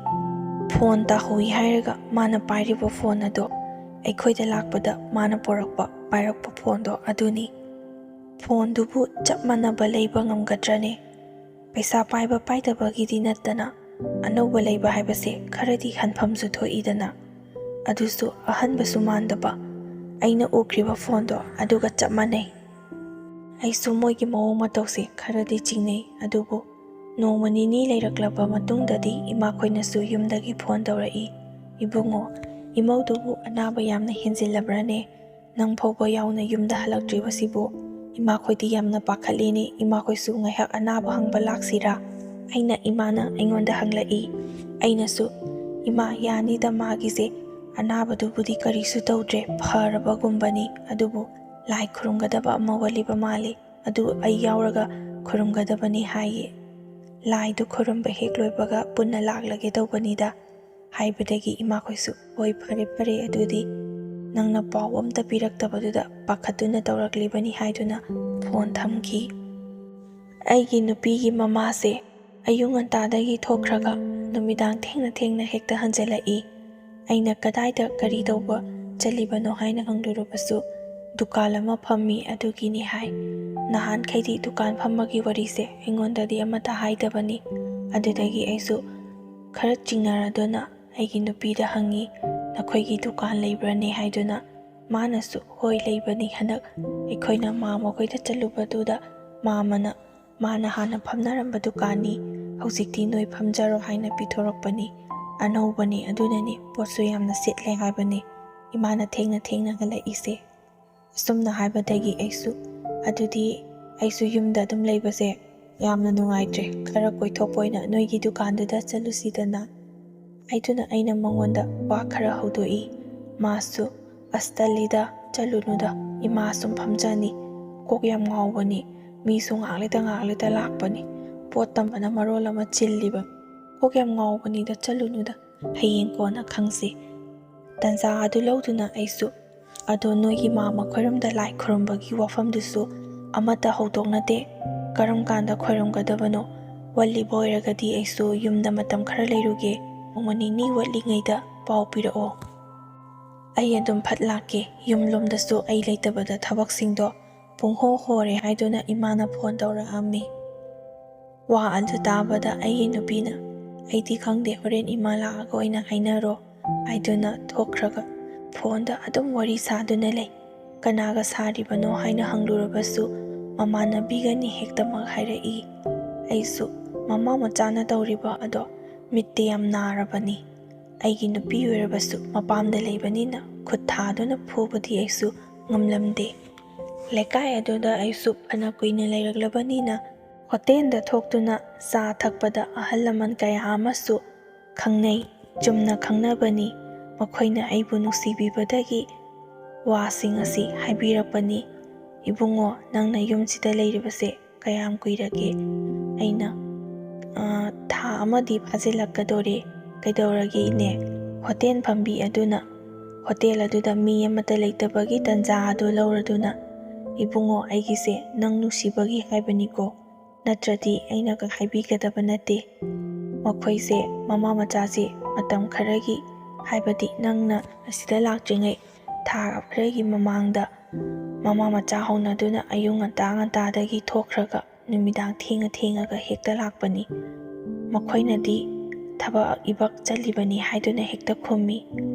ꯐꯣꯟ ꯇꯥꯍꯧꯏ ꯍꯥꯏꯔꯒ ꯃꯥꯅ ꯄꯥꯏꯔꯤꯕ ꯐꯣꯟ ꯑꯗꯣ ꯑꯩꯈꯣꯏꯗ ꯂꯥꯛꯄꯗ ꯃꯥꯅ ꯄꯣꯔꯛꯄ, ꯄꯥꯏꯔꯛꯄ ꯐꯣꯟꯗꯣ ꯑꯗꯨꯅꯤ꯫ ꯐꯣꯟꯗꯨꯕꯨ ꯆꯞ ꯃꯥꯟꯅꯕ ꯂꯩꯕ ꯉꯝꯒꯗ꯭ꯔꯅꯦ? ꯄꯩꯁꯥ ꯄꯥꯏꯕ ꯄꯥꯏꯗꯕꯒꯤꯗꯤ ꯅꯠꯇꯅ ꯑꯅꯧꯕ ꯂꯩꯕ ꯍꯥꯏꯕꯁꯦ ꯈꯔꯗꯤ ꯍꯟꯐꯝꯁꯨ ꯊꯣꯛꯏꯗꯅ꯫ ꯑꯗꯨꯁꯨ ꯑꯍꯟꯕꯁꯨ ꯃꯥꯟꯗꯕ, ꯑꯩꯅ ꯎꯈ꯭ꯔꯤꯕ ꯐꯣꯟꯗꯣ ꯑꯗꯨꯒ ꯆꯞ ꯃꯥꯟꯅꯩ꯫ ꯑꯩꯁꯨ ꯃꯣꯏꯒꯤ ꯃꯑꯣꯡ ꯃꯇꯧꯁꯦ ꯈꯔꯗꯤ ꯆꯤꯡꯅꯩ, ꯑꯗꯨꯕꯨ ꯅꯣꯡꯃ ꯅꯤꯅꯤ ꯂꯩꯔꯛꯂꯕ ꯃꯇꯨꯡꯗꯗꯤ ꯏꯃꯥꯈꯣꯏꯅꯁꯨ ꯌꯨꯝꯗꯒꯤ ꯐꯣꯟ ꯇꯧꯔꯛꯏ, "ꯏꯕꯨꯡꯉꯣ, ꯏꯃꯧꯗꯨꯕꯨ ꯑꯅꯥꯕ ꯌꯥꯝꯅ ꯍꯦꯟꯖꯤꯜꯂꯕ꯭ꯔꯅꯦ? ꯅꯪ ꯐꯥꯎꯕ ꯌꯥꯎꯅ ꯌꯨꯝꯗ ꯍꯜꯂꯛꯇ꯭ꯔꯤꯕꯁꯤꯕꯨ ꯏꯃꯥꯈꯣꯏꯗꯤ ꯌꯥꯝꯅ ꯄꯥꯈꯠꯂꯤꯅꯦ, ꯏꯃꯥꯈꯣꯏꯁꯨ ꯉꯥꯏꯍꯥꯛ ꯑꯅꯥꯕ ꯍꯪꯕ ꯂꯥꯛꯁꯤꯔꯥ?" ꯑꯩꯅ, ꯏꯃꯥꯅ ꯑꯩꯉꯣꯟꯗ ꯍꯪꯂꯛꯏ꯫ ꯑꯩꯅꯁꯨ, "ꯏꯃꯥ, ꯌꯥꯅꯤꯗ ꯃꯥꯒꯤꯁꯦ, ꯑꯅꯥꯕꯗꯨꯕꯨꯗꯤ ꯀꯔꯤꯁꯨ ꯇꯧꯗ꯭ꯔꯦ, ꯐꯔꯕꯒꯨꯝꯕꯅꯤ, ꯑꯗꯨꯕꯨ ꯂꯥꯏ ꯈꯨꯔꯨꯝꯒꯗꯕ ꯑꯃ ꯋꯥꯠꯂꯤꯕ ꯃꯥꯜꯂꯤ, ꯑꯗꯨ ꯑꯩ ꯌꯥꯎꯔꯒ ꯈꯨꯔꯨꯝꯒꯗꯕꯅꯤ" ꯍꯥꯏꯌꯦ꯫ ꯂꯥꯏꯗꯨ ꯈꯨꯔꯨꯝꯕ ꯍꯦꯛ ꯂꯣꯏꯕꯒ ꯄꯨꯟꯅ ꯂꯥꯛꯂꯒꯦ ꯇꯧꯕꯅꯤꯗ ꯍꯥꯏꯕꯗꯒꯤ ꯏꯃꯥꯈꯣꯏꯁꯨ, "ꯍꯣꯏ, ꯐꯔꯦ, ꯐꯔꯦ, ꯑꯗꯨꯗꯤ ꯅꯪꯅ ꯄꯥꯎ ꯑꯝꯇ ꯄꯤꯔꯛꯇꯕꯗꯨꯗ ꯄꯥꯈꯠꯇꯨꯅ ꯇꯧꯔꯛꯂꯤꯕꯅꯤ" ꯍꯥꯏꯗꯨꯅ ꯐꯣꯟ ꯊꯝꯈꯤ꯫ ꯑꯩꯒꯤ ꯅꯨꯄꯤꯒꯤ ꯃꯃꯥꯁꯦ ꯑꯌꯨꯛ ꯉꯟꯇꯥꯗꯒꯤ ꯊꯣꯛꯈ꯭ꯔꯒ ꯅꯨꯃꯤꯗꯥꯡ ꯊꯦꯡꯅ ꯊꯦꯡꯅ ꯍꯦꯛꯇ ꯍꯟꯖꯤꯜꯂꯛꯏ꯫ ꯑꯩꯅ ꯀꯗꯥꯏꯗ ꯀꯔꯤ ꯇꯧꯕ ꯆꯠꯂꯤꯕꯅꯣ ꯍꯥꯏꯅ ꯍꯪꯂꯨꯔꯕꯁꯨ, "ꯗꯨꯀꯥꯟ ꯑꯃ ꯐꯝꯃꯤ, ꯑꯗꯨꯒꯤꯅꯤ" ꯍꯥꯏ꯫ ꯅꯍꯥꯟꯈꯩꯗꯤ ꯗꯨꯀꯥꯟ ꯐꯝꯕꯒꯤ ꯋꯥꯔꯤꯁꯦ ꯑꯩꯉꯣꯟꯗꯗꯤ ꯑꯃꯠꯇ ꯍꯥꯏꯗꯕꯅꯤ꯫ ꯑꯗꯨꯗꯒꯤ ꯑꯩꯁꯨ ꯈꯔ ꯆꯤꯡꯅꯔꯗꯨꯅ ꯑꯩꯒꯤ ꯅꯨꯄꯤꯗ ꯍꯪꯉꯤ, "ꯅꯈꯣꯏꯒꯤ ꯗꯨꯀꯥꯟ ꯂꯩꯕ꯭ꯔꯅꯦ?" ꯍꯥꯏꯗꯨꯅ꯫ ꯃꯥꯅꯁꯨ, "ꯍꯣꯏ, ꯂꯩꯕꯅꯤ, ꯍꯟꯗꯛ ꯑꯩꯈꯣꯏꯅ ꯃꯥ ꯃꯈꯣꯏꯗ ꯆꯠꯂꯨꯕꯗꯨꯗ ꯃꯥꯃꯅ ꯃꯥꯅ ꯍꯥꯟꯅ ꯐꯝꯅꯔꯝꯕ ꯗꯨꯀꯥꯟꯅꯤ, ꯍꯧꯖꯤꯛꯇꯤ ꯅꯣꯏ ꯐꯝꯖꯔꯣ ꯍꯥꯏꯅ ꯄꯤꯊꯣꯔꯛꯄꯅꯤ, ꯑꯅꯧꯕꯅꯤ, ꯑꯗꯨꯅꯅꯤ ꯄꯣꯠꯁꯨ ꯌꯥꯝꯅ ꯁꯤꯠꯂꯦ ꯍꯥꯏꯕꯅꯤ ꯏꯃꯥꯅ ꯊꯦꯡꯅ ꯊꯦꯡꯅ ꯍꯜꯂꯛꯏꯁꯦ"꯫ ꯑꯁꯨꯝꯅ ꯍꯥꯏꯕꯗꯒꯤ ꯑꯩꯁꯨ, "ꯑꯗꯨꯗꯤ ꯑꯩꯁꯨ ꯌꯨꯝꯗ ꯑꯗꯨꯝ ꯂꯩꯕꯁꯦ ꯌꯥꯝꯅ ꯅꯨꯡꯉꯥꯏꯇ꯭ꯔꯦ, ꯈꯔ ꯀꯣꯏꯊꯣꯛꯄ ꯑꯣꯏꯅ ꯅꯣꯏꯒꯤ ꯗꯨꯀꯥꯟꯗꯨꯗ ꯆꯠꯂꯨꯁꯤꯗꯅ" ꯍꯥꯏꯗꯨꯅ ꯑꯩꯅ ꯃꯉꯣꯟꯗ ꯋꯥ ꯈꯔ ꯍꯧꯗꯣꯛꯏ꯫ ꯃꯥꯁꯨ, "ꯑꯁ, ꯇꯜꯂꯤꯗ, ꯆꯠꯂꯨꯅꯨꯗ, ꯏꯃꯥ ꯁꯨꯝ ꯐꯝꯖꯅꯤ, ꯀꯣꯛ ꯌꯥꯝ ꯉꯥꯎꯕꯅꯤ, ꯃꯤꯁꯨ ꯉꯥꯛꯂꯩꯇ ꯉꯥꯛꯂꯩꯇ ꯂꯥꯛꯄꯅꯤ, ꯄꯣꯠ ꯇꯝꯕꯅ ꯃꯔꯣꯜ ꯑꯃ ꯆꯤꯜꯂꯤꯕ, ꯀꯣꯛ ꯌꯥꯝ ꯉꯥꯎꯕꯅꯤꯗ, ꯆꯠꯂꯨꯅꯨꯗ, ꯍꯌꯦꯡ ꯀꯣꯟꯅ ꯈꯪꯁꯤ"꯫ ꯇꯟꯖꯥ ꯑꯗꯨ ꯂꯧꯗꯨꯅ ꯑꯩꯁꯨ, "ꯑꯗꯣ ꯅꯣꯏꯒꯤ ꯃꯥ ꯃꯈꯣꯏꯔꯣꯝꯗ ꯂꯥꯏ ꯈꯨꯔꯨꯝꯕꯒꯤ ꯋꯥꯐꯝꯗꯨꯁꯨ ꯑꯃꯠꯇ ꯍꯧꯗꯣꯛꯅꯗꯦ, ꯀꯔꯝ ꯀꯥꯟꯗ ꯈꯣꯏꯔꯝꯒꯗꯕꯅꯣ? ꯋꯥꯠꯂꯤꯕ ꯑꯣꯏꯔꯒꯗꯤ ꯑꯩꯁꯨ ꯌꯨꯝꯗ ꯃꯇꯝ ꯈꯔ ꯂꯩꯔꯨꯒꯦ, ꯅꯣꯡꯃ ꯅꯤꯅꯤ ꯋꯥꯠꯂꯤꯉꯩꯗ ꯄꯥꯎ ꯄꯤꯔꯛꯑꯣ꯫ ꯑꯩ ꯑꯗꯨꯝ ꯐꯠ ꯂꯥꯛꯀꯦ, ꯌꯨꯝꯂꯣꯝꯗꯁꯨ ꯑꯩ ꯂꯩꯇꯕꯗ ꯊꯕꯛꯁꯤꯡꯗꯣ ꯄꯨꯡꯍꯣ ꯍꯣꯔꯦ" ꯍꯥꯏꯗꯨꯅ ꯏꯃꯥꯅ ꯐꯣꯟ ꯇꯧꯔꯛꯑꯝꯃꯤ꯫ ꯋꯥ ꯑꯗꯨ ꯇꯥꯕꯗ ꯑꯩꯒꯤ ꯅꯨꯄꯤꯅ, "ꯑꯩꯗꯤ ꯈꯪꯗꯦ, ꯍꯣꯔꯦꯟ ꯏꯃꯥ ꯂꯥꯛꯑꯒ ꯑꯣꯏꯅ ꯍꯥꯏꯅꯔꯣ" ꯍꯥꯏꯗꯨꯅ ꯊꯣꯛꯈ꯭ꯔꯒ ꯐꯣꯟꯗ ꯑꯗꯨꯝ ꯋꯥꯔꯤ ꯁꯥꯗꯨꯅ ꯂꯩ꯫ ꯀꯅꯥꯒ ꯁꯥꯔꯤꯕꯅꯣ ꯍꯥꯏꯅ ꯍꯪꯂꯨꯔꯕꯁꯨ ꯃꯃꯥꯟꯅꯕꯤꯒꯅꯤ ꯍꯦꯛꯇꯃꯛ ꯍꯥꯏꯔꯛꯏ꯫ ꯑꯩꯁꯨ ꯃꯃꯥ ꯃꯆꯥꯅ ꯇꯧꯔꯤꯕ ꯑꯗꯣ ꯃꯤꯠꯇꯤ ꯌꯥꯝ ꯅꯥꯔꯕꯅꯤ꯫ ꯑꯩꯒꯤ ꯅꯨꯄꯤ ꯑꯣꯏꯔꯕꯁꯨ ꯃꯄꯥꯝꯗ ꯂꯩꯕꯅꯤꯅ ꯈꯨꯠ ꯊꯥꯗꯨꯅ ꯐꯨꯕꯗꯤ ꯑꯩꯁꯨ ꯉꯝꯂꯝꯗꯦ꯫ ꯂꯩꯀꯥꯏ ꯑꯗꯨꯗ ꯑꯩꯁꯨ ꯐꯅ ꯀꯨꯏꯅ ꯂꯩꯔꯛꯂꯕꯅꯤꯅ ꯍꯣꯇꯦꯜꯗ ꯊꯣꯛꯇꯨꯅ ꯆꯥ ꯊꯛꯄꯗ ꯑꯍꯜ ꯂꯃꯟ ꯀꯌꯥ ꯑꯃꯁꯨ ꯈꯪꯅꯩ, ꯆꯨꯝꯅ ꯈꯪꯅꯕꯅꯤ꯫ ꯃꯈꯣꯏꯅ ꯑꯩꯕꯨ ꯅꯨꯡꯁꯤꯕꯤꯕꯗꯒꯤ ꯋꯥꯁꯤꯡ ꯑꯁꯤ ꯍꯥꯏꯕꯤꯔꯛꯄꯅꯤ꯫ "ꯏꯕꯨꯡꯉꯣ, ꯅꯪꯅ ꯌꯨꯝꯁꯤꯗ ꯂꯩꯔꯤꯕꯁꯦ ꯀꯌꯥꯝ ꯀꯨꯏꯔꯒꯦ?" ꯑꯩꯅ, "ꯑ, ꯊꯥ ꯑꯃꯗꯤ ꯐꯥꯖꯤꯜꯂꯛꯀꯗꯣꯔꯦ"꯫ "ꯀꯩꯗꯧꯔꯒꯦ ꯏꯅꯦ?" ꯍꯣꯇꯦꯜ ꯐꯝꯕꯤ ꯑꯗꯨꯅ ꯍꯣꯇꯦꯜ ꯑꯗꯨꯗ ꯃꯤ ꯑꯃꯠꯇ ꯂꯩꯇꯕꯒꯤ ꯇꯟꯖꯥ ꯑꯗꯨ ꯂꯧꯔꯗꯨꯅ, "ꯏꯕꯨꯡꯉꯣ, ꯑꯩꯒꯤꯁꯦ ꯅꯪ ꯅꯨꯡꯁꯤꯕꯒꯤ ꯍꯥꯏꯕꯅꯤꯀꯣ, ꯅꯠꯇ꯭ꯔꯗꯤ ꯑꯩꯅꯒ ꯍꯥꯏꯕꯤꯒꯗꯕ ꯅꯠꯇꯦ꯫ ꯃꯈꯣꯏꯁꯦ ꯃꯃꯥ ꯃꯆꯥꯁꯦ ꯃꯇꯝ ꯈꯔꯒꯤ ꯍꯥꯏꯕꯗꯤ ꯅꯪꯅ ꯑꯁꯤꯗ ꯂꯥꯛꯇ꯭ꯔꯤꯉꯩ ꯊꯥ ꯈꯔꯒꯤ ꯃꯃꯥꯡꯗ ꯃꯃꯥ ꯃꯆꯥ ꯍꯧꯅꯗꯨꯅ ꯑꯌꯨꯛ ꯉꯟꯇꯥ ꯉꯟꯇꯥꯗꯒꯤ ꯊꯣꯛꯈ꯭ꯔꯒ ꯅꯨꯃꯤꯗꯥꯡ ꯊꯦꯡꯉ ꯊꯦꯡꯉꯒ ꯍꯦꯛꯇ ꯂꯥꯛꯄꯅꯤ꯫ ꯃꯈꯣꯏꯅꯗꯤ ꯊꯕꯛ ꯏꯕꯛ ꯆꯠꯂꯤꯕꯅꯤ ꯍꯥꯏꯗꯨꯅ ꯍꯦꯛꯇ ꯈꯨꯝꯃꯤ꯫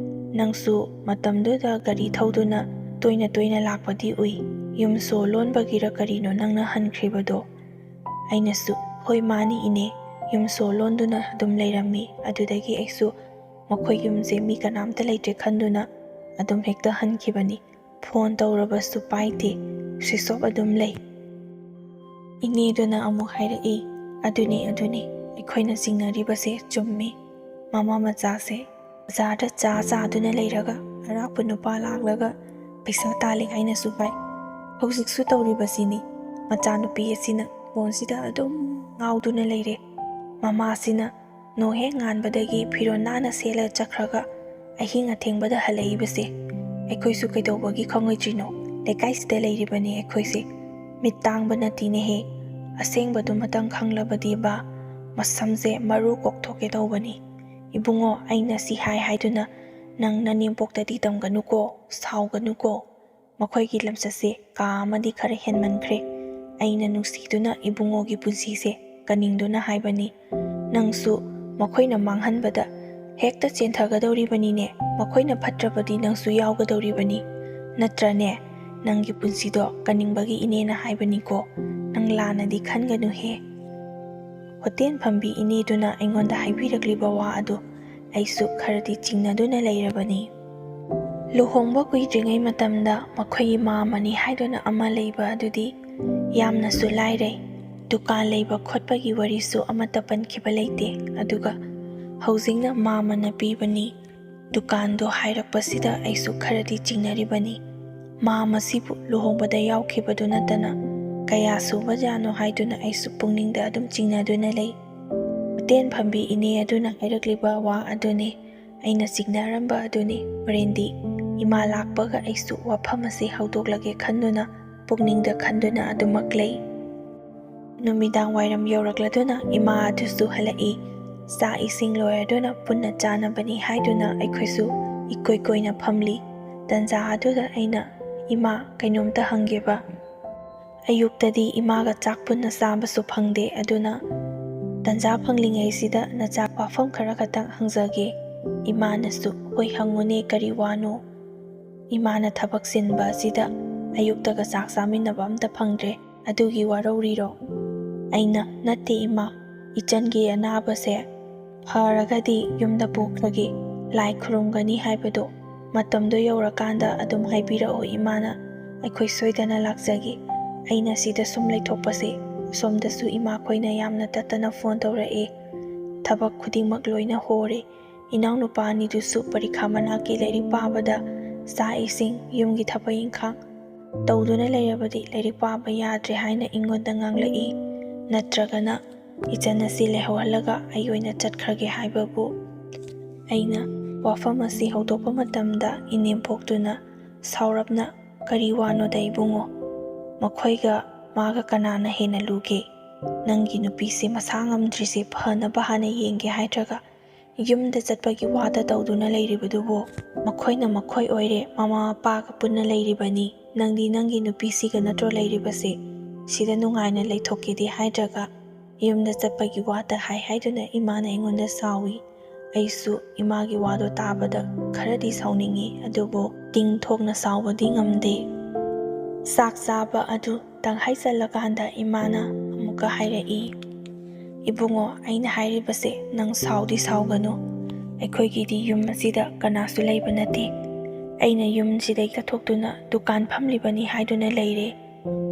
ꯅꯪꯁꯨ ꯃꯇꯝꯗꯨꯗ ꯒꯥꯔꯤ ꯊꯧꯗꯨꯅ ꯇꯣꯏꯅ ꯇꯣꯏꯅ ꯂꯥꯛꯄꯗꯤ ꯎꯏ꯫ ꯌꯨꯝ ꯁꯣ ꯂꯣꯟꯕꯒꯤꯔ ꯀꯔꯤꯅꯣ ꯅꯪꯅ ꯍꯟꯈ꯭ꯔꯤꯕꯗꯣ? ꯑꯩꯅꯁꯨ, "ꯍꯣꯏ, ꯃꯥꯅꯤ ꯏꯅꯦ, ꯌꯨꯝ ꯁꯣ ꯂꯣꯟꯗꯨꯅ ꯑꯗꯨꯝ ꯂꯩꯔꯝꯃꯤ꯫ ꯑꯗꯨꯗꯒꯤ ꯑꯩꯁꯨ ꯃꯈꯣꯏ ꯌꯨꯝꯁꯦ ꯃꯤ ꯀꯅꯥꯝꯇ ꯂꯩꯇ꯭ꯔꯦ ꯈꯟꯗꯨꯅ ꯑꯗꯨꯝ ꯍꯦꯛꯇ ꯍꯟꯈꯤꯕꯅꯤ꯫ ꯐꯣꯟ ꯇꯧꯔꯕꯁꯨ ꯄꯥꯏꯗꯦ, switch off ꯑꯗꯨꯝ ꯂꯩ꯫" ꯏꯅꯦꯗꯨꯅ ꯑꯃꯨꯛ ꯍꯥꯏꯔꯛꯏ, "ꯑꯗꯨꯅꯤ, ꯑꯗꯨꯅꯤ, ꯑꯩꯈꯣꯏꯅ ꯆꯤꯡꯅꯔꯤꯕꯁꯦ ꯆꯨꯝꯃꯤ꯫ ꯃꯃꯥ ꯃꯆꯥꯁꯦ ꯕꯖꯥꯔꯗ ꯆꯥ ꯆꯥꯗꯨꯅ ꯂꯩꯔꯒ ꯑꯔꯥꯛꯄ ꯅꯨꯄꯥ ꯂꯥꯛꯂꯒ ꯄꯩꯁꯥ ꯇꯥꯜꯂꯤ ꯍꯥꯏꯅꯁꯨ ꯍꯥꯏ꯫ ꯍꯧꯖꯤꯛꯁꯨ ꯇꯧꯔꯤꯕꯁꯤꯅꯤ꯫ ꯃꯆꯥꯅꯨꯄꯤ ꯑꯁꯤꯅ ꯐꯣꯟꯁꯤꯗ ꯑꯗꯨꯝ ꯉꯥꯎꯗꯨꯅ ꯂꯩꯔꯦ꯫ ꯃꯃꯥꯁꯤꯅ ꯅꯣꯡ ꯍꯦꯛ ꯉꯥꯟꯕꯗꯒꯤ ꯐꯤꯔꯣꯜ ꯅꯥꯟꯅ ꯁꯦꯠꯂ ꯆꯠꯈ꯭ꯔꯒ ꯑꯍꯤꯡ ꯑꯊꯦꯡꯕꯗ ꯍꯜꯂꯛꯏꯕꯁꯦ ꯑꯩꯈꯣꯏꯁꯨ ꯀꯩꯗꯧꯕꯒꯤ ꯈꯪꯉꯣꯏꯗ꯭ꯔꯤꯅꯣ? ꯂꯩꯀꯥꯏꯁꯤꯗ ꯂꯩꯔꯤꯕꯅꯤ ꯑꯩꯈꯣꯏꯁꯦ꯫ ꯃꯤꯠ ꯇꯥꯡꯕ ꯅꯠꯇꯦꯅꯦꯍꯦ꯫ ꯑꯁꯦꯡꯕꯗꯨꯃꯇꯪ ꯈꯪꯂꯕꯗꯤꯕ ꯃꯁꯝꯁꯦ ꯃꯔꯨ ꯀꯣꯛꯊꯣꯛꯀꯦ ꯇꯧꯕꯅꯤ꯫ ꯏꯕꯨꯡꯉꯣ, ꯑꯩꯅ ꯁꯤ ꯍꯥꯏ ꯍꯥꯏꯗꯨꯅ ꯅꯪ ꯅꯅꯦꯝꯄꯣꯛꯇꯗꯤ ꯇꯝꯒꯅꯨꯀꯣ, ꯁꯥꯎꯒꯅꯨꯀꯣ꯫ ꯃꯈꯣꯏꯒꯤ ꯂꯝꯆꯠꯁꯦ ꯀꯥ ꯑꯃꯗꯤ ꯈꯔ ꯍꯦꯟꯃꯟꯈ꯭ꯔꯦ꯫ ꯑꯩꯅ ꯅꯨꯡꯁꯤꯗꯨꯅ ꯏꯕꯨꯡꯉꯣꯒꯤ ꯄꯨꯟꯁꯤꯁꯦ ꯀꯟꯅꯤꯡꯗꯨꯅ ꯍꯥꯏꯕꯅꯤ꯫ ꯅꯪꯁꯨ ꯃꯈꯣꯏꯅ ꯃꯥꯡꯍꯟꯕꯗ ꯍꯦꯛꯇ ꯆꯦꯟꯊꯒꯗꯧꯔꯤꯕꯅꯤꯅꯦ꯫ ꯃꯈꯣꯏꯅ ꯐꯠꯇ꯭ꯔꯕꯗꯤ ꯅꯪꯁꯨ ꯌꯥꯎꯒꯗꯧꯔꯤꯕꯅꯤ꯫ ꯅꯠꯇ꯭ꯔꯅꯦ? ꯅꯪꯒꯤ ꯄꯨꯟꯁꯤꯗꯣ ꯀꯟꯅꯤꯡꯕꯒꯤ ꯏꯅꯦꯅ ꯍꯥꯏꯕꯅꯤꯀꯣ꯫ ꯅꯪ ꯂꯥꯟꯅꯗꯤ ꯈꯟꯒꯅꯨꯍꯦ꯫" ꯍꯣꯇꯦꯜ ꯐꯝꯕꯤ ꯏꯅꯦꯗꯨꯅ ꯑꯩꯉꯣꯟꯗ ꯍꯥꯏꯕꯤꯔꯛꯂꯤꯕ ꯋꯥ ꯑꯗꯨ ꯑꯩꯁꯨ ꯈꯔꯗꯤ ꯆꯤꯡꯅꯗꯨꯅ ꯂꯩꯔꯕꯅꯤ꯫ ꯂꯨꯍꯣꯡꯕ ꯀꯨꯏꯗ꯭ꯔꯤꯉꯩ ꯃꯇꯝꯗ ꯃꯈꯣꯏꯒꯤ ꯃꯥꯝꯃꯅꯤ ꯍꯥꯏꯗꯨꯅ ꯑꯃ ꯂꯩꯕ ꯑꯗꯨꯗꯤ ꯌꯥꯝꯅꯁꯨ ꯂꯥꯏꯔꯩ꯫ ꯗꯨꯀꯥꯟ ꯂꯩꯕ ꯈꯣꯠꯄꯒꯤ ꯋꯥꯔꯤꯁꯨ ꯑꯃꯠꯇ ꯄꯟꯈꯤꯕ ꯂꯩꯇꯦ꯫ ꯑꯗꯨꯒ ꯍꯧꯖꯤꯛꯅ ꯃꯥꯝꯃꯅ ꯄꯤꯕꯅꯤ꯫ ꯗꯨꯀꯥꯟꯗꯣ ꯍꯥꯏꯔꯛꯄꯁꯤꯗ ꯑꯩꯁꯨ ꯈꯔꯗꯤ ꯆꯤꯡꯅꯔꯤꯕꯅꯤ꯫ ꯃꯥꯝꯃꯁꯤꯕꯨ ꯂꯨꯍꯣꯡꯕꯗ ꯌꯥꯎꯈꯤꯕꯗꯨ ꯅꯠꯇꯅ ꯀꯌꯥ ꯁꯨꯕꯖꯥꯠꯅꯣ ꯍꯥꯏꯗꯨꯅ ꯑꯩꯁꯨ ꯄꯨꯛꯅꯤꯡꯗ ꯑꯗꯨꯝ ꯆꯤꯡꯅꯗꯨꯅ ꯂꯩ꯫ ꯍꯣꯇꯦꯜ ꯐꯝꯕꯤ ꯏꯅꯦ ꯑꯗꯨꯅ ꯍꯥꯏꯔꯛꯂꯤꯕ ꯋꯥ ꯑꯗꯨꯅꯤ꯫ ꯑꯩꯅ ꯆꯤꯡꯅꯔꯝꯕ ꯑꯗꯨꯅꯤ꯫ ꯍꯣꯔꯦꯟꯗꯤ ꯏꯃꯥ ꯂꯥꯛꯄꯒ ꯑꯩꯁꯨ ꯋꯥꯐꯝ ꯑꯁꯤ ꯍꯧꯗꯣꯛꯂꯒꯦ ꯈꯟꯗꯨꯅ, ꯄꯨꯛꯅꯤꯡꯗ ꯈꯟꯗꯨꯅ ꯑꯗꯨꯃꯛ ꯂꯩ꯫ ꯅꯨꯃꯤꯗꯥꯡ ꯋꯥꯏꯔꯝ ꯌꯧꯔꯛꯂꯗꯨꯅ ꯏꯃꯥ ꯑꯗꯨꯁꯨ ꯍꯜꯂꯛꯏ꯫ ꯆꯥꯛ ꯏꯁꯤꯡ ꯂꯣꯏꯔꯗꯨꯅ ꯄꯨꯟꯅ ꯆꯥꯅꯕꯅꯤ ꯍꯥꯏꯗꯨꯅ ꯑꯩꯈꯣꯏꯁꯨ ꯏꯀꯣꯏ ꯀꯣꯏꯅ ꯐꯝꯂꯤ꯫ ꯇꯟꯖꯥ ꯑꯗꯨꯗ ꯑꯩꯅ, "ꯏꯃꯥ, ꯀꯩꯅꯣꯝꯇ ꯍꯪꯒꯦꯕ꯫ ꯑꯌꯨꯛꯇꯗꯤ ꯏꯃꯥꯒ ꯆꯥꯛ ꯄꯨꯟꯅ ꯆꯥꯕꯁꯨ ꯐꯪꯗꯦ, ꯑꯗꯨꯅ ꯇꯟꯖꯥ ꯐꯪꯂꯤꯉꯩꯁꯤꯗ ꯅꯆꯥ ꯋꯥꯐꯝ ꯈꯔ ꯈꯛꯇꯪ ꯍꯪꯖꯒꯦ꯫" ꯏꯃꯥꯅꯁꯨ, "ꯍꯣꯏ, ꯍꯪꯉꯨꯅꯦ, ꯀꯔꯤ ꯋꯥꯅꯣ?" ꯏꯃꯥꯅ ꯊꯕꯛ ꯆꯤꯟꯕ ꯑꯁꯤꯗ ꯑꯌꯨꯛꯇꯒ ꯆꯥꯛ ꯆꯥꯃꯤꯟꯅꯕ ꯑꯝꯇ ꯐꯪꯗ꯭ꯔꯦ꯫ "ꯑꯗꯨꯒꯤ ꯋꯥꯔꯧꯔꯤꯔꯣ?" ꯑꯩꯅ, "ꯅꯠꯇꯦ ꯏꯃꯥ, ꯏꯆꯟꯒꯤ ꯑꯅꯥꯕꯁꯦ ꯐꯔꯒꯗꯤ ꯌꯨꯝꯗ ꯄꯨꯈ꯭ꯔꯒꯦ, ꯂꯥꯏ ꯈꯨꯔꯨꯝꯒꯅꯤ ꯍꯥꯏꯕꯗꯣ ꯃꯇꯝꯗꯣ ꯌꯧꯔꯀꯥꯟꯗ ꯑꯗꯨꯝ ꯍꯥꯏꯕꯤꯔꯛꯑꯣ ꯏꯃꯥꯅ, ꯑꯩꯈꯣꯏ ꯁꯣꯏꯗꯅ ꯂꯥꯛꯆꯒꯦ꯫ ꯑꯩꯅ ꯁꯤꯗ ꯁꯨꯝ ꯂꯩꯊꯣꯛꯄꯁꯦ, ꯑꯁꯣꯝꯗꯁꯨ ꯏꯃꯥꯈꯣꯏꯅ ꯌꯥꯝꯅ ꯇꯠꯇꯅ ꯐꯣꯟ ꯇꯧꯔꯛꯑꯦ꯫ ꯊꯕꯛ ꯈꯨꯗꯤꯡꯃꯛ ꯂꯣꯏꯅ ꯍꯣꯔꯦ꯫ ꯏꯅꯥꯎꯅꯨꯄꯥ ꯑꯅꯤꯗꯨꯁꯨ ꯄꯔꯤꯈꯥ ꯃꯅꯥꯛꯀꯤ ꯂꯥꯏꯔꯤꯛ ꯄꯥꯕꯗ, ꯆꯥꯛ ꯏꯁꯤꯡ, ꯌꯨꯝꯒꯤ ꯊꯕꯛ ꯏꯪꯈꯥꯡ ꯇꯧꯗꯨꯅ ꯂꯩꯔꯕꯗꯤ ꯂꯥꯏꯔꯤꯛ ꯄꯥꯕ ꯌꯥꯗ꯭ꯔꯦ ꯍꯥꯏꯅ ꯑꯩꯉꯣꯟꯗ ꯉꯥꯡꯂꯛꯏ꯫ ꯅꯠꯇ꯭ꯔꯒꯅ ꯏꯆꯟ ꯑꯁꯤ ꯂꯩꯍꯧꯍꯜꯂꯒ ꯑꯩ ꯑꯣꯏꯅ ꯆꯠꯈ꯭ꯔꯒꯦ ꯍꯥꯏꯕꯕꯨ?" ꯑꯩꯅ ꯋꯥꯐꯝ ꯑꯁꯤ ꯍꯧꯗꯣꯛꯄ ꯃꯇꯝꯗ ꯏꯅꯦꯝꯄꯣꯛꯇꯨꯅ ꯁꯥꯎꯔꯞꯅ, "ꯀꯔꯤ ꯋꯥꯅꯣꯗ ꯏꯕꯨꯡꯉꯣ? ꯃꯈꯣꯏꯒ ꯃꯥꯒ ꯀꯅꯥꯅ ꯍꯦꯟꯅ ꯂꯨꯒꯦ? ꯅꯪꯒꯤ ꯅꯨꯄꯤꯁꯦ ꯃꯁꯥ ꯉꯝꯗ꯭ꯔꯤꯁꯦ ꯐꯅꯕ ꯍꯥꯟꯅ ꯌꯦꯡꯒꯦ ꯍꯥꯏꯗ꯭ꯔꯒ ꯌꯨꯝꯗ ꯆꯠꯄꯒꯤ ꯋꯥꯗ ꯇꯧꯗꯨꯅ ꯂꯩꯔꯤꯕꯗꯨꯕꯨ? ꯃꯈꯣꯏꯅ ꯃꯈꯣꯏ ꯑꯣꯏꯔꯦ, ꯃꯃꯥ ꯃꯄꯥꯒ ꯄꯨꯟꯅ ꯂꯩꯔꯤꯕꯅꯤ꯫ ꯅꯪꯗꯤ ꯅꯪꯒꯤ ꯅꯨꯄꯤꯁꯤꯒ ꯅꯠꯇ꯭ꯔꯣ ꯂꯩꯔꯤꯕꯁꯦ? ꯁꯤꯗ ꯅꯨꯡꯉꯥꯏꯅ ꯂꯩꯊꯣꯛꯀꯦꯗꯤ ꯍꯥꯏꯗ꯭ꯔꯒ ꯌꯨꯝꯗ ꯆꯠꯄꯒꯤ ꯋꯥꯗ ꯍꯥꯏ ꯍꯥꯏꯗꯨꯅ ꯏꯃꯥꯅ ꯑꯩꯉꯣꯟꯗ ꯁꯥꯎꯏ꯫ ꯑꯩꯁꯨ ꯏꯃꯥꯒꯤ ꯋꯥꯗꯣ ꯇꯥꯕꯗ ꯈꯔꯗꯤ ꯁꯥꯎꯅꯤꯡꯏ, ꯑꯗꯨꯕꯨ ꯇꯤꯡ ꯊꯣꯛꯅ ꯁꯥꯎꯕꯗꯤ ꯉꯝꯗꯦ꯫ ꯆꯥꯛ ꯆꯥꯕ ꯑꯗꯨ ꯇꯪꯈꯥꯏ ꯆꯜꯂꯀꯥꯟꯗ ꯏꯃꯥꯅ ꯑꯃꯨꯛꯀ ꯍꯥꯏꯔꯛꯏ, "ꯏꯕꯨꯡꯉꯣ, ꯑꯩꯅ ꯍꯥꯏꯔꯤꯕꯁꯦ ꯅꯪ ꯁꯥꯎꯗꯤ ꯁꯥꯎꯒꯅꯨ꯫ ꯑꯩꯈꯣꯏꯒꯤꯗꯤ ꯌꯨꯝ ꯑꯁꯤꯗ ꯀꯅꯥꯁꯨ ꯂꯩꯕ ꯅꯠꯇꯦ꯫ ꯑꯩꯅ ꯌꯨꯝꯁꯤꯗꯩ ꯆꯠꯊꯣꯛꯇꯨꯅ ꯗꯨꯀꯥꯟ ꯐꯝꯂꯤꯕꯅꯤ ꯍꯥꯏꯗꯨꯅ ꯂꯩꯔꯦ꯫